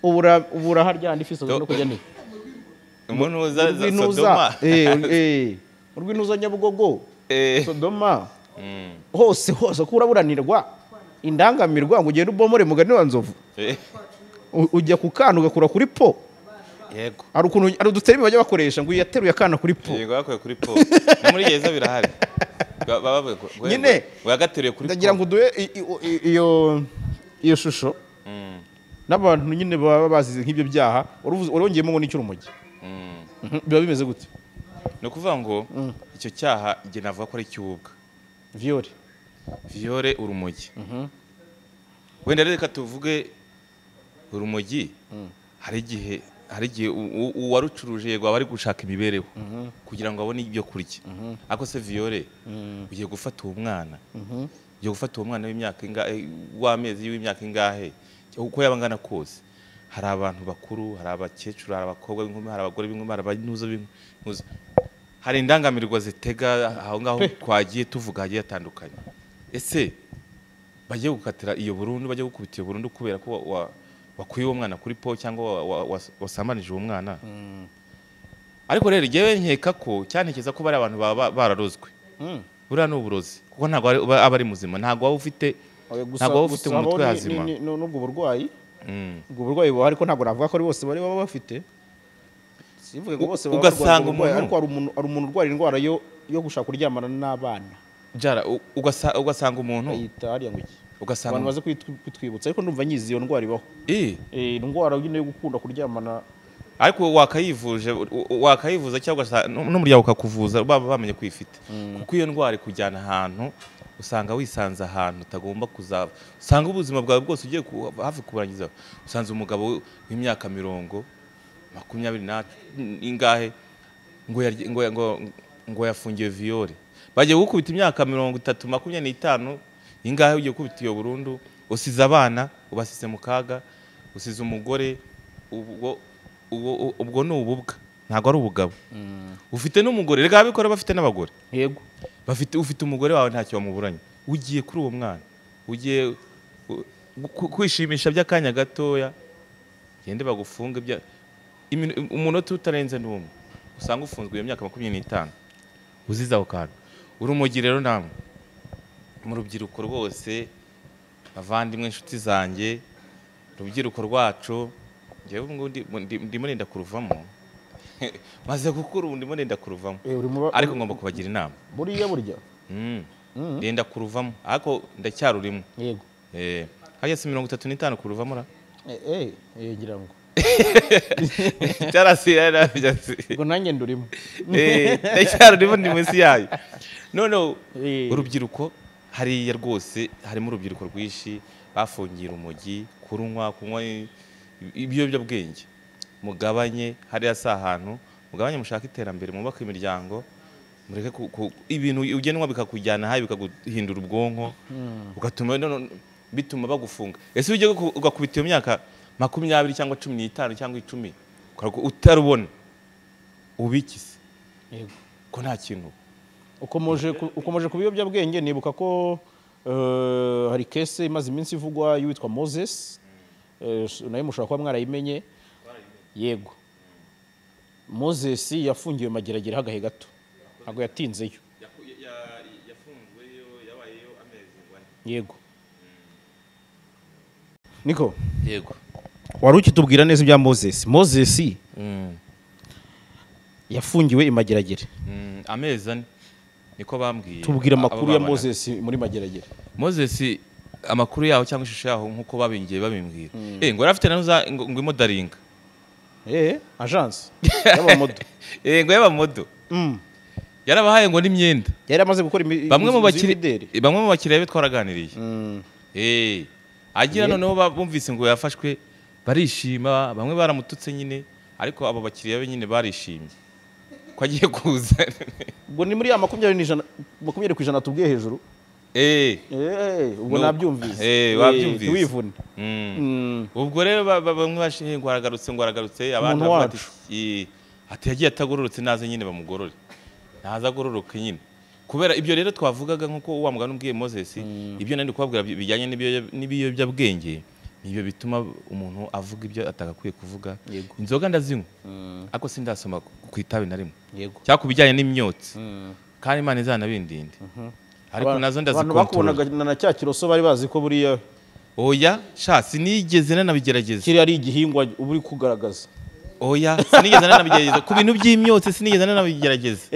ubura harya ndi fisi no kujya ni umuntu uza Sodoma urwinuza Nyabugogo Sodoma hose hose ko uraburanirwa indangamirwa ngo ugende ubomore mugani wa Nzovu ujya ku kana ugakura kuri po. Yego. Ari ukuntu ari uduterimi bajya bakoresha ngo yateruye akana kuri po. Yego yakuye kuri po. No muri gereza birahari. Nyine wagateruye kuri po. Ndagira ngo duhe iyo shusho n'abantu nyine baba bazize nk'ibyo byaha urongeyemo ngo n'icyo urumogi. Biba bimeze gute? No kuvuga ngo icyo cyaha nge navuga ko ari cyubwa. Viole. Viole urumogi. Wenda reka tuvuge urumogi hari igihe uwarucuruje yego aba ari gushaka imibereho kugira ngo abone ibyo kurya. Ariko se viole ugiye gufata uwo mwana. Ugiye gufata uwo mwana w'imyaka ingahe w'amezi w'imyaka ingahe uko yaba angana kose. Hari abantu bakuru, hari abakecuru, hari abakobwa b'inkumi, hari abagore b'inkumi, hari abantuza b'inkuza. Hari indangamirwa zitega aho ngaho twagiye tuvuga hagiye atandukanye. Ese bagiye gukatira iyo burundu, bagiye gukubita iyo burundu kubera ko wakuye uwo mwana kuri po cyangwa wasambanije uwo mwana. Ariko rero jewe nkeka ko cyantekeza ko bari abantu baba bararozwe. Buriya ni uburozi kuko ntago aba ari muzima, ntago waba ufite ntago waba ufite mu mutwe hazima. N'ubwo burwayi ubwo burwayi buba ariko ntago navuga ko ari bose bari baba bafite. Sivuge ngo bose baba ugasanga umuntu ariko hari umuntu urwara indwara yo gushaka kuryamana n'abana. Jara ugasanga umuntu ayita hariya ngo iki ugasanga abantu baze kwitwibutsa ariko ndumva nyizi iyo ndwara ibaho. Indwara nyine yo gukunda kuryamana ariko wakayivuje wakayivuza cyangwa n'umuryango ukakuvuza baba bamenye kwifite. Kuko iyo ndwara ikujyana ahantu usanga wisanze ahantu utagomba kuzaba, usanga ubuzima bwawe bwose ugiye hafi kuburangiza. Usanze umugabo w'imyaka 20 ingahe ngo yafungiwe viole, bagiye gukubita imyaka 30 25 ingahe ugiye gukubita iyo burundu, usize abana ubasize mu kaga, usize umugore, ubwo ni ububwa ntago ari ubugabo. Ufite n'umugore, rega abikora bafite n'abagore. Yego. Bafite ufite umugore wawe ntacyo wamuburanye, ugiye kuri uwo mwana ugiye kwishimisha by'akanya gatoya gende bagufunga ibya Umunota utarenze n'umwe usanga ufunzwe iyo myaka 25 uzize ako kantu. Urumogi rero namwe mu rubyiruko rwose, bavandimwe, inshuti zanjye, urubyiruko rwacu, njyewe ubu ngubu ndimo nenda kuruvamo, maze gukura ubu ndimo nenda kuruvamo, ariko ngomba kubagira inama. Buriya burya Ndenda kuruvamo ariko ndacyarurimo. Yego. Hajya si 35 kuruvamo ra? Ngira ngo Cyarasira. Ubwo nanjye ndurimo. Ndacyarurimo, ndi munsi yayo. None urubyiruko hariya rwose harimo urubyiruko rwinshi bafungira urumogi, kurunywa, kunywa ibiyobyabwenge. Mugabanye, hariya si ahantu, mugabanye, mushake iterambere, mwubake imiryango, mureke ibintu ugenwa bikakujyana habi, bikaguhindura ubwonko, ugatuma bituma bagufunga. Ese ujye ugakubita iyo myaka 20 cyangwa 15 cyangwa 10 utarubona ubikise? Yego. Ko nta kintu. Ukomoje ku biyobyabwenge, nibuka ko hari kese imaze iminsi ivugwa y'uwitwa Moses, nawe mushobora kuba mwarayimenye. Yego. Moses yafungiwe Mageragere hagahe gato, ntabwo yatinzeyo. Yafunzweyo, yabayeyo amezi 4. Yego. Niko. Yego. Wari ukitubwira neza ibya Moses. Moses yafungiwe i Mageragere amezi 4 niko bambwiye. Tubwira amakuru ya Moses muri Mageragere. Moses amakuru yaho cyangwa ishusho yaho nkuko babingiye babimbwira. Ngo yari afite nanuza ngo imodaringa. Agence y'abamodo. Ngo y'abamodo. Yarabahaye ngo n'imyenda. Yari amaze gukora bamwe mu bakiriya be twaraganiriye. Agira noneho bumvise ngo yafashwe barishima, bamwe baramututse nyine, ariko abo bakiriya be nyine barishimye ko agiye kuza. Ubwo ni muri ya 20% tubwiye hejuru. Ubwo nabyumvise. Wabyumvise. Wivune. Ubwo rero bamwe bashinye ngo aragarutse, ngo aragarutse, abandi bavuga ati yagiye atagororotse, naze nyine bamugorore. Naza agororoke nyine. Kubera ibyo rero twavugaga nkuko wa mugani umbwiye Moses, ibyo nandi kubabwira bijyanye n'ibiyobyabwenge, nibyo bituma umuntu avuga ibyo atagakwiye kuvuga. Inzoga ndazinywa, ariko sindasoma ku itabi na rimwe. Cyangwa ku bijyanye n'imyotsi. Kandi Imana izanabindinde. Ariko nazo ndazikontorora. Abantu bakubonaga na cya kiroso bari bazi ko buriya. Oya, sha sinigeze nanabigerageza. Kiri ari igihingwa uri kugaragaza. Oya, sinigeze nanabigerageza. Ku bintu by'imyotsi sinigeze nanabigerageza.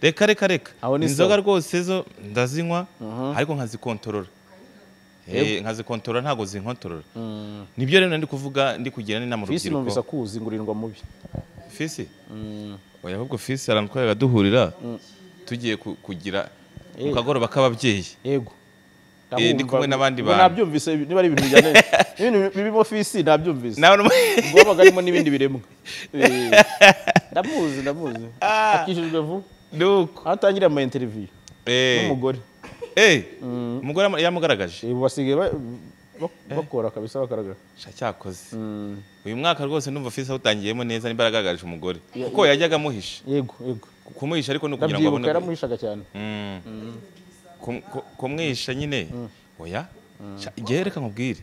Reka reka reka. Inzoga rwose zo ndazinywa, ariko nkazikontorora. Nkazikontorora, ntago zinkontorora. Nibyo rero ndi kuvuga, ndi kugira n'inama Fisi urubyiruko. Numvise akuzi ngurindwa mubi. Fisi? Oya, ahubwo Fisi arantwaye duhurira tugiye kugira mu kagoroba k'ababyeyi. Yego. Ndi kumwe n'abandi bantu. Nabyumvise, niba ari ibintu bijyanye ibintu birimo Fisi nabyumvise. Ubwo babaga harimo n'ibindi biremwa. Ndamuzi. Akijijwe vuba. Nuko atangira ama interview n'umugore. Umugore yamugaragaje. Basigaye bakora kabisa, bakaragara. Cyakoze. Uyu mwaka rwose ndumva Fisi awutangiyemo neza, nimba yaragaragaje umugore. Kuko yajyaga amuhisha. Yego, yego. Kumuhisha ariko no kugira ngo abone. Yaramuhishaga cyane. Kumwisha nyine. Oya. Igihe reka nkubwire.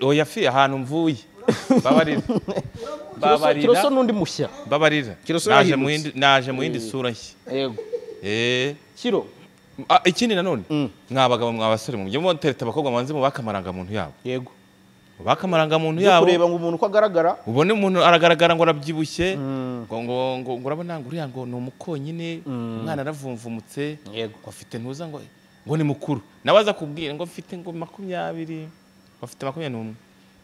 Oya fi ahantu mvuye. Babarira. Babarira. Kiroso nundi mushya. Babarira. Naje mu yindi sura nshya. Yego. Kiro. Ikindi nanone mwabagabo mwabasore mujye mutereta abakobwa manze mu bakamaranga muntu yabo. Yego. Bakamaranga muntu yabo. Kureba ngo umuntu uko agaragara. Ubone umuntu aragaragara ngo arabyibushye, ngo ngo urabona ngo uriya ngo ni umukonyine, umwana aravumvumutse, ngo afite ntuza ngo ni mukuru. Nabaza kubwira ngo mfite ngo 20, afite 21,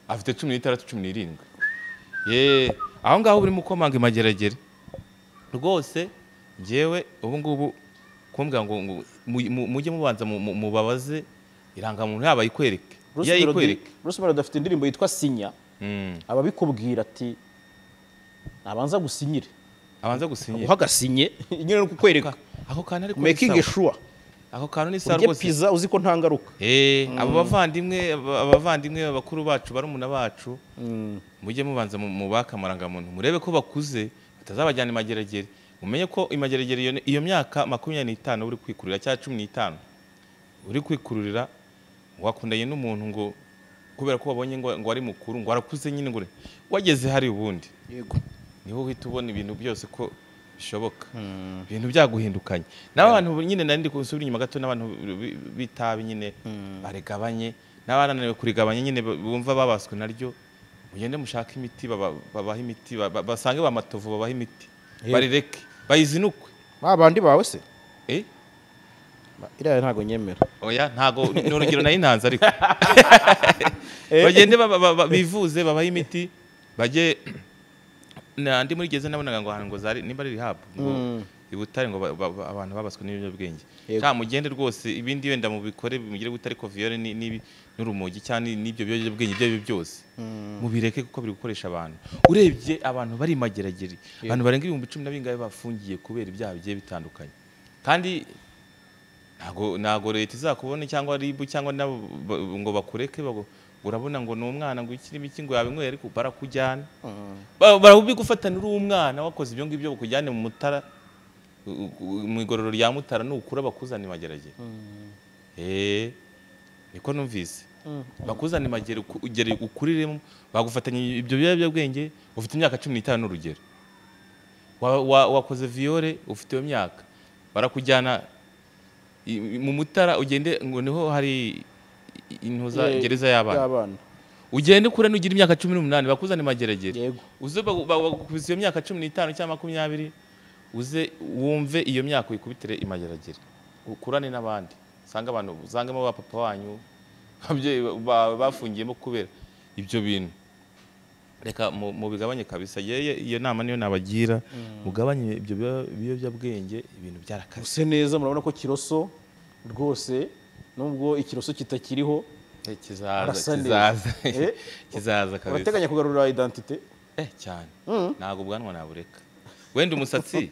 afite 16, 17. Aho ngaho uri mukomanga Imageragere. Rwose njyewe ubu ngubu kumbwa ngo mujye mubanza mubabaze irangamuntu yaba ayikwereke. Yayikwereke. Bruce Melody afite indirimbo yitwa Sinya. Ababikubwira ati abanza gusinyire. Abanza gusinyira. Uhagasinye nyine no kukwereka. Ako kantu ariko making sure. Ako kantu ni sawa rwose. Pizza uzi ko nta ngaruka. Abo bavandimwe abakuru bacu barumuna bacu mujye mubanza mubaka amarangamuntu murebe ko bakuze batazabajyana Imageragere. Umenye ko Imageragere iyo myaka 25 uri kwikururira cya 15 uri kwikururira wakundanye n'umuntu ngo Kubera ko wabonye ngo ari mukuru ngo arakuze nyine ngo wageze hari ubundi yego niho uhita ubona ibintu byose ko bishoboka ibintu byaguhindukanye n'abantu nyine nari ndi gusubira inyuma gato n'abantu bitabi nyine barigabanye n'abananiwe kurigabanya nyine bumva babaswe naryo mugende mushake imiti babaha imiti basange ba Matovu babaha imiti barireke bayizinukwe babandi bawe se iriya ntago nyemera oya ntago ni urugero nari ntanze ariko bagende bivuze babaha imiti bajye nandi muri geze nabonaga ngo ahantu ngo zari nimba ari rehab ngo ibutare ngo abantu babaswe n'ibiyobyabwenge cya mugende rwose ibindi wenda mubikore mugire gute ariko viole n'urumogi cyane n'ibyo biyobyabwenge ibyo ari byo byose mubireke kuko biri gukoresha abantu. Urebye abantu bari mageragere abantu barenga 10,000 na bingahe bafungiye kubera ibyaha bigiye bitandukanye kandi ntago leta izakubona cyangwa RIB cyangwa ngo bakureke urabona ngo ni umwana ngo iki n'ibiki ngo yabinyweye ariko barakujyana barabigufatana uri umwana wakoze ibyo ngibyo bakujyane mu Mutara mu igororo rya Mutara nukura bakuzana imageragere niko numvise bakuzana imagere ugere ukuriremo bagufatanya ibyo biyobyabwenge ufite imyaka 15 n'urugero wakoze viole ufite iyo myaka barakujyana mu Mutara ugende ngo niho hari intuza gereza y'abana ugende kure nugira imyaka 18 bakuzana imageragere uze bagukubise iyo myaka 15 cyangwa 20 uze wumve iyo myaka uyikubitire imageragere ukurane n'abandi usanga abantu usangamo ba papa wanyu ababyeyi bafungiyemo kubera ibyo bintu. Reka mubigabanye kabisa yeye iyo nama niyo nabagira mugabanye ibyo biyobyabwenge ibintu byarakaze use neza. Murabona ko Kiroso rwose nubwo ikiroso kitakiriho kizaza kizaza kizaza kabisa. Urateganya kugarura identité cyane ntago ubwanwa nabureka wenda umusatsi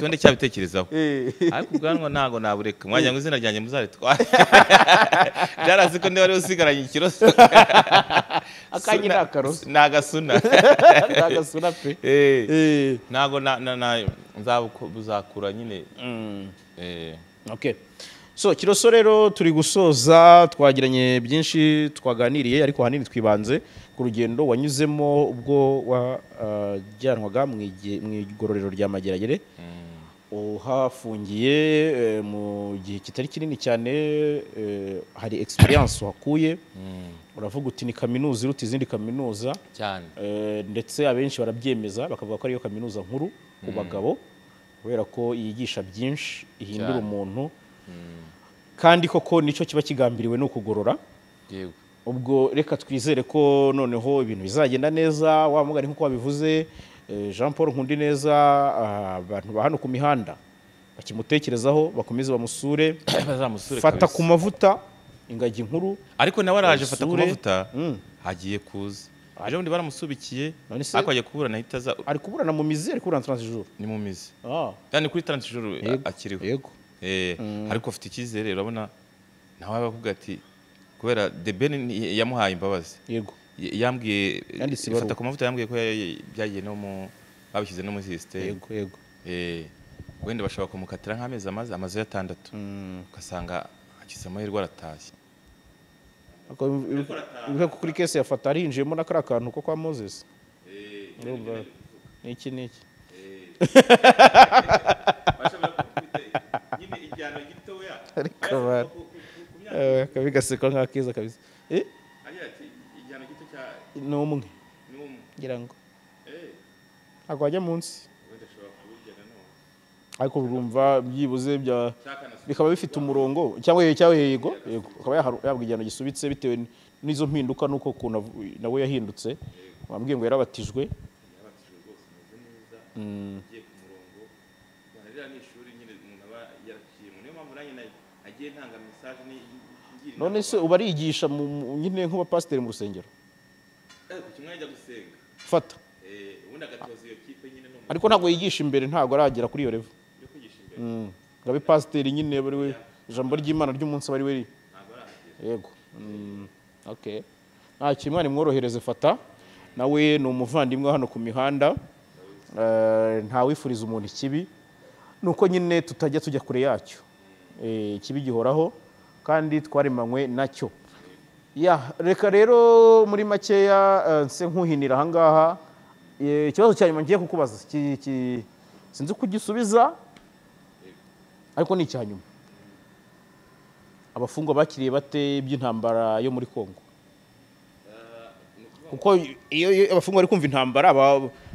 wenda cyabitekerezaho ariko ubwanwa ntago nabureka mwajya ngo izina ryanjye muzaritware byarazi ko ndiba ari usigaranye ikiroso akanyi nakaroso nagasuna nagasuna pe ntago na nzabuzakura nyine okay. So Kiroso rero turi gusoza twagiranye byinshi twaganiriye ariko hanini twibanze ku rugendo wanyuzemo ubwo wajyanwaga mu igororero rya Mageragere uhafungiye mu gihe kitari kinini cyane hari experience wakuye uravuga uti ni kaminuza iruta izindi kaminuza cyane ndetse abenshi barabyemeza bakavuga ko ariyo kaminuza nkuru ku bagabo kubera ko yigisha byinshi ihindura umuntu kandi koko nicyo kiba kigambiriwe no kugorora. Yego ubwo reka twizere ko noneho ibintu bizagenda neza wa mugani nkuko wabivuze Jean Paul Nkundineza abantu ba hano ku mihanda bakimutekerezaho bakomeze bamusure bazamusure fata ku mavuta ingagi nkuru ariko nawe araje fata ku mavuta hagiye kuza ejo bundi baramusubikiye ariko agiye kuburana ahita aza ari kuburana mu mizi ari kuburana 30 jours ni mu mizi yani kuri 30 jours akiriho yego ariko afite icyizere urabona nawe abavuga ati kubera The Ben yamuhaye imbabazi yego yambwiye fata ku mavuta yambwiye ko byagiye no mu babishyize no mu system yego yego wenda bashobora kumukatira nk'amezi amaze atandatu ugasanga akize amahirwe aratashye ariko kuri case yafata arinjiyemo na kara kantu ko kwa Moses niki niki nyine igihano gitoya ariko kabigaseka nkakiza kabisa igihano gito cya ni umwe ngira ngo ntabwo wajya munsi ariko urumva byibuze bya bikaba bifite umurongo cyangwa yego yego akaba yahabwa igihano gisubitse bitewe n'izo mpinduka nuko ukuntu nawe yahindutse wambwiye ngo yarabatijwe none se uba arigisha nyine nk'abapasiteri mu rusengero fata ariko ntabwo yigisha imbere ntabwo aragera kuri iyo level ngo abe pasiteri nyine bari we ijambo ry'Imana ry'umunsi bari we yego okay nta kimwe nimworohereze fata nawe ni umuvandimwe hano ku mihanda ntawifuriza umuntu ikibi nuko nyine tutajya tujya kure yacyo ikibi gihoraho kandi twaremanywe nacyo. Ya, reka rero muri makeya nse nkuhinira ahangaha. Ikibazo cya nyuma ngiye kukubaza sinzi kugisubiza ariko ni icya nyuma. Abafungwa bakiriye bate iby'intambara yo muri Kongo? Kuko iyo abafungwa bari kumva intambara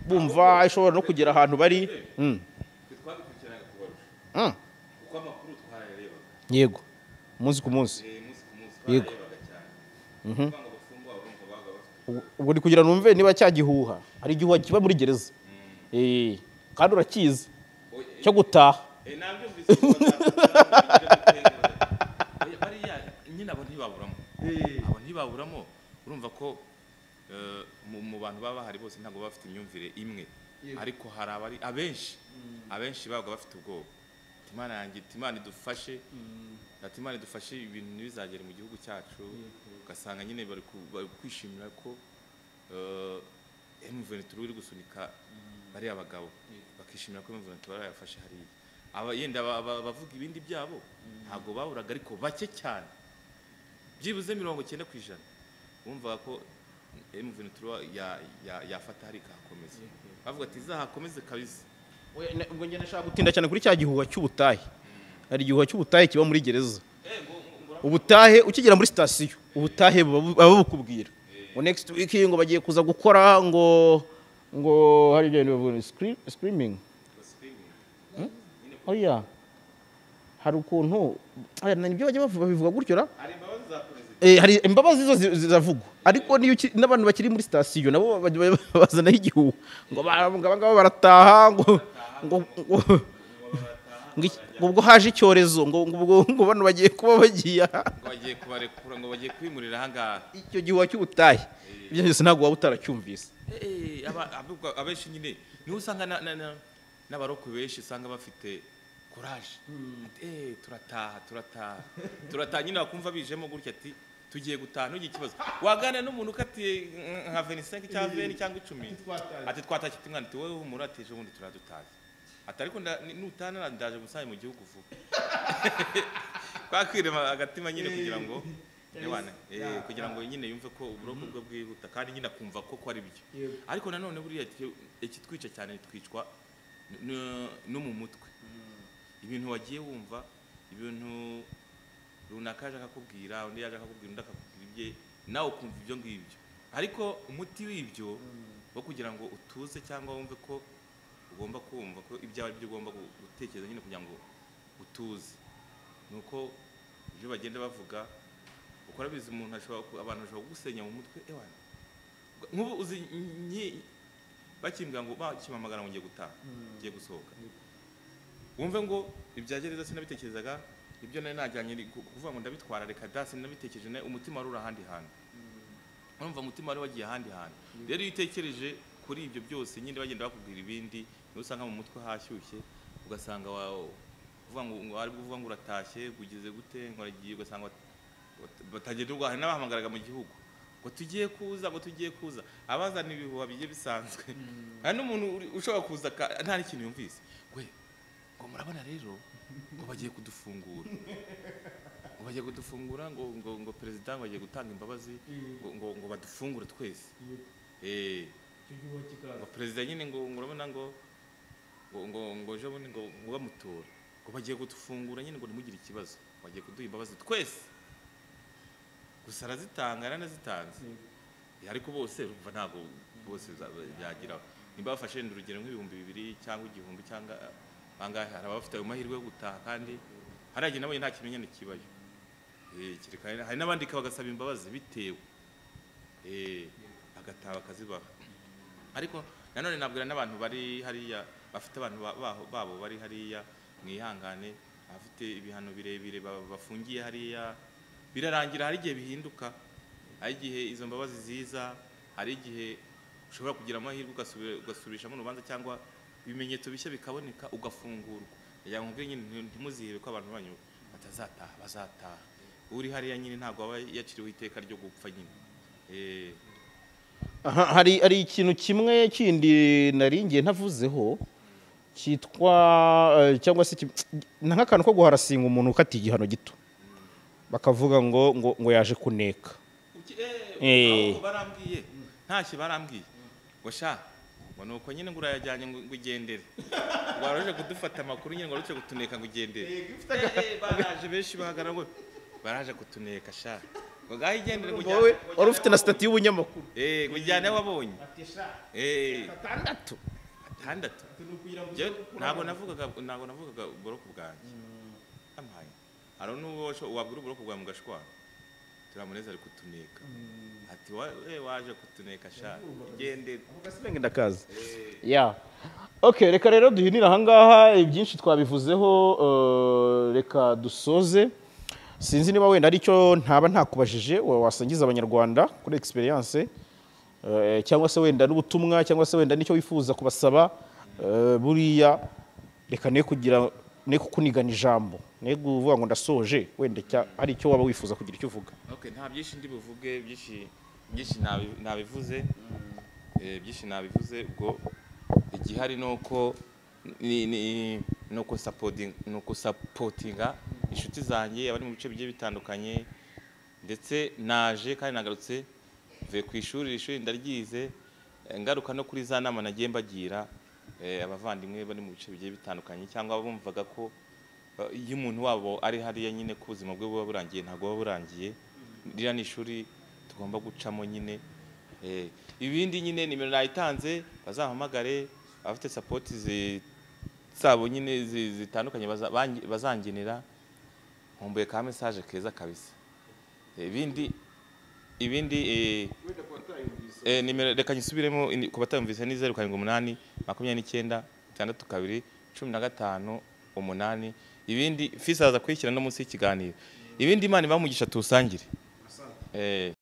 bumva ishobora no kugera ahantu bari. Twabikurikiranaga kubarusha. Kuko amakuru twarayarebaga. Yego. Umunsi ku munsi. Umunsi ku munsi twarayarebaga cyane. Abafungwa urumva baga bafite. Ubwo ni kugira numve niba cyagihuha. Hari igihuha kiba muri gereza. Kandi urakizi. Cyo gutaha. Nabyumvise ko bariya nyine abo ntibaburamo. Abo ntibaburamo urumva ko mu bantu baba bahari bose ntabwo bafite imyumvire imwe, ariko hari abari abenshi babaga bafite ubwoba. Imana yanjye, Imana idufashe, ati Imana idufashe ibintu ntibizagere mu gihugu cyacu. Ugasanga nyine bari kwishimira ko M23 iri gusunika bariya bagabo, bakishimira ko M23 yafashe hariya. Aba yenda bavuga ibindi byabo ntabwo baburaga, ariko bake cyane, byibuze 90% bumvaga ko M23 yafata hari kakomeza, bavuga ati izahakomeze kabisa. Ubwo njye nashaka gutinda cyane kuri cya gihuha cy'ubutahe. Hari igihuha cy'ubutahe kiba muri gereza. Ubutahe ukigera muri sitasiyo, ubutahe baba bukubwira ngo next week ngo bagiye kuza gukora ngo hari ibyo bintu bavuga screaming. Oya, hari ukuntu nibyo bajya bavuga gutyo ra. Hari imbabazi za perezida. Hari imbabazi zo ziravugwa, ariko niyo n'abantu bakiri muri sitasiyo nabo bazana igihuha ngo abangaba barataha, ngo ubwo haje icyorezo, ngo bano bagiye kuba bagiye ngo bagiye kubarekura, ngo bagiye kwimurira ahangaha. Icyo gihuha cy'ubutahe ibyo byose ntabwo waba utaracyumvise. Abenshi nyine niho usanga n'abaroko benshi usanga bafite courage, ati turataha nyine, bakumva bijemo gutya ati tugiye gutaha, ntugire ikibazo. Wagana n'umuntu ukatiye nka 25 cyangwa 20 cyangwa 10 ati twatashye, mwana ati wowe humura, ati ejo bundi turadutaye, ati ariko nutana ndaje gusaye mu gihugu vuba. Kwakwirema agatima nyine kugira ngo ewana kugira ngo nyine yumve ko uburoko bwe bwihuta, kandi nyine akumva ko ari byo. Ariko nanone buriya ikitwica cyane twicwa no mu mutwe. Ibintu wagiye wumva, ibintu runaka yaje akakubwira, undi yaje akakubwira, undi akakubwira ibye, nawe ukumva ibyo ngibyo. Ariko umuti w'ibyo wo kugira ngo utuze cyangwa wumve ko ugomba kumva ko ibyawe ari byo ugomba gutekereza nyine kugira ngo utuze, nuko ibyo bagenda bavuga ukora bizi umuntu ashobora, abantu bashobora kugusenya mu mutwe. Ewana nk'ubu uzi bakimbwira ngo bakimamagara ngo ngiye gutaha, ngiye gusohoka, wumve ngo ibya gereza sinabitekerezaga, ibyo nari najyanye kuvuga ngo ndabitwara reka da sinabitekereje, umutima wari uri ahandi hantu. Urumva umutima wari wagiye ahandi hantu. Rero iyo utekereje kuri ibyo byose nyine bagenda bakubwira ibindi, niho usanga mu mutwe hashyushye, ugasanga uvuga ngo ari kuvuga ngo uratashye ugize gute, ngo aragiye, ugasanga batagenda ubwo. Hari n'abahamagaraga mu gihugu ngo tugiye kuza, ngo tugiye kuza, abazana ibihuha bigiye bisanzwe. Hari n'umuntu ushobora kuza nta n'ikintu yumvise, we ngo murabona rero ngo bagiye kudufungura, ngo bagiye kudufungura, ngo ngo ngo perezida ngo agiye gutanga imbabazi, ngo ngo badufungure twese. Ngo perezida nyine ngo urabona ngo ngo ngo ejo bundi ngo bamutora, ngo bagiye kudufungura nyine, ngo ntimugire ikibazo, bagiye kuduha imbabazi twese. Gusa arazitanga, yaranazitanze, ariko bose urumva ntabwo bose byagiraho. Nimba bafashe urugero nk'2000 cyangwa 1000 cyangwa bangahe, hari abafite ayo mahirwe yo gutaha, kandi hariya nabonye nta kimenyane kibayo. Hari n'abandika bagasaba imbabazi bitewe, bagataha bakazibaha. Ariko nanone nabwira n'abantu bari hariya bafite abantu babo bari hariya, mwihangane, abafite ibihano birebire bafungiye hariya, birarangira. Hari igihe bihinduka, hari igihe izo mbabazi ziza, hari igihe ushobora kugira amahirwe ugasubirishamo urubanza cyangwa ibimenyetso bishya bikaboneka ugafungurwa. Yankubwiye nyine ntimuzihebe ko abantu banyu batazataha, bazataha. Uri hariya nyine ntabwo aba yaciriwe iteka ryo gupfa nyine. Aha hari ikintu kimwe kindi naringiye ntavuzeho cyitwa cyangwa se nk'akantu ko guharasinga umuntu ukati igihano gito, bakavuga ngo ngo ngo yaje kuneka. Barambwiye ntashye, barambwiye ngo sha, ngo nuko nyine ngo urayajyanye ngo ugendere, ngo waraje kudufata amakuru nyine, ngo waruje kutuneka ngo ugendere. Baraje benshi bahagarara ngo baraje kutuneka sha, ngo ngaho igendere, ngo Wowe wari ufite na stati y'ubunyamakuru. Ngo ujyane aho wabonye. Atandatu. Atandatu. Ntabwo navugaga uburoko bwanjye ampaye. Hari n'uwo wabwira uburoko bwawe mugashwana. Turamuneza ari kutuneka, ati waje kutuneka sha, igendere. Gasilenge ndakazi. Yeah. Okay, reka rero duhinira ahangaha, ibyinshi twabivuzeho, reka dusoze. Sinzi niba wenda aricyo ntaba ntakubajije wasangiza abanyarwanda kuri experience, cyangwa se wenda n'ubutumwa, cyangwa se wenda nicyo wifuza kubasaba. Buriya reka ne kugira ne kukunigana ijambo, ne kuvuga ngo ndasoje, wenda hari icyo waba wifuza kugira icyo uvuga. Okay, nta byinshi ndi buvuge, byinshi nabivuze. Byinshi nabivuze. Ubwo igihari nuko ni nuko supportinga inshuti zanjye abari mu bice bigiye bitandukanye, ndetse naje kandi nagarutse mvuye ku ishuri, ishuri ndaryize, ngaruka no kuri za nama nagiye mbagira abavandimwe bari mu bice bigiye bitandukanye, cyangwa bumvaga ko iyo umuntu wabo ari hariya nyine ko ubuzima bwe buba burangiye, ntabwo buba burangiye. Ririya ni ishuri tugomba gucamo nyine. Ibindi nyine nimero nayitanze, bazampamagare, abafite support zabo nyine zitandukanye bazangenera. Nkumbuye ka message keza kabisa. Ibindi nimero reka nyisubiremo ku batayumvise ni 078 29 62 15 8. Ibindi fisa aza kwishyira no munsi y'ikiganiro. Ibindi Imana ibamugisha tusangire.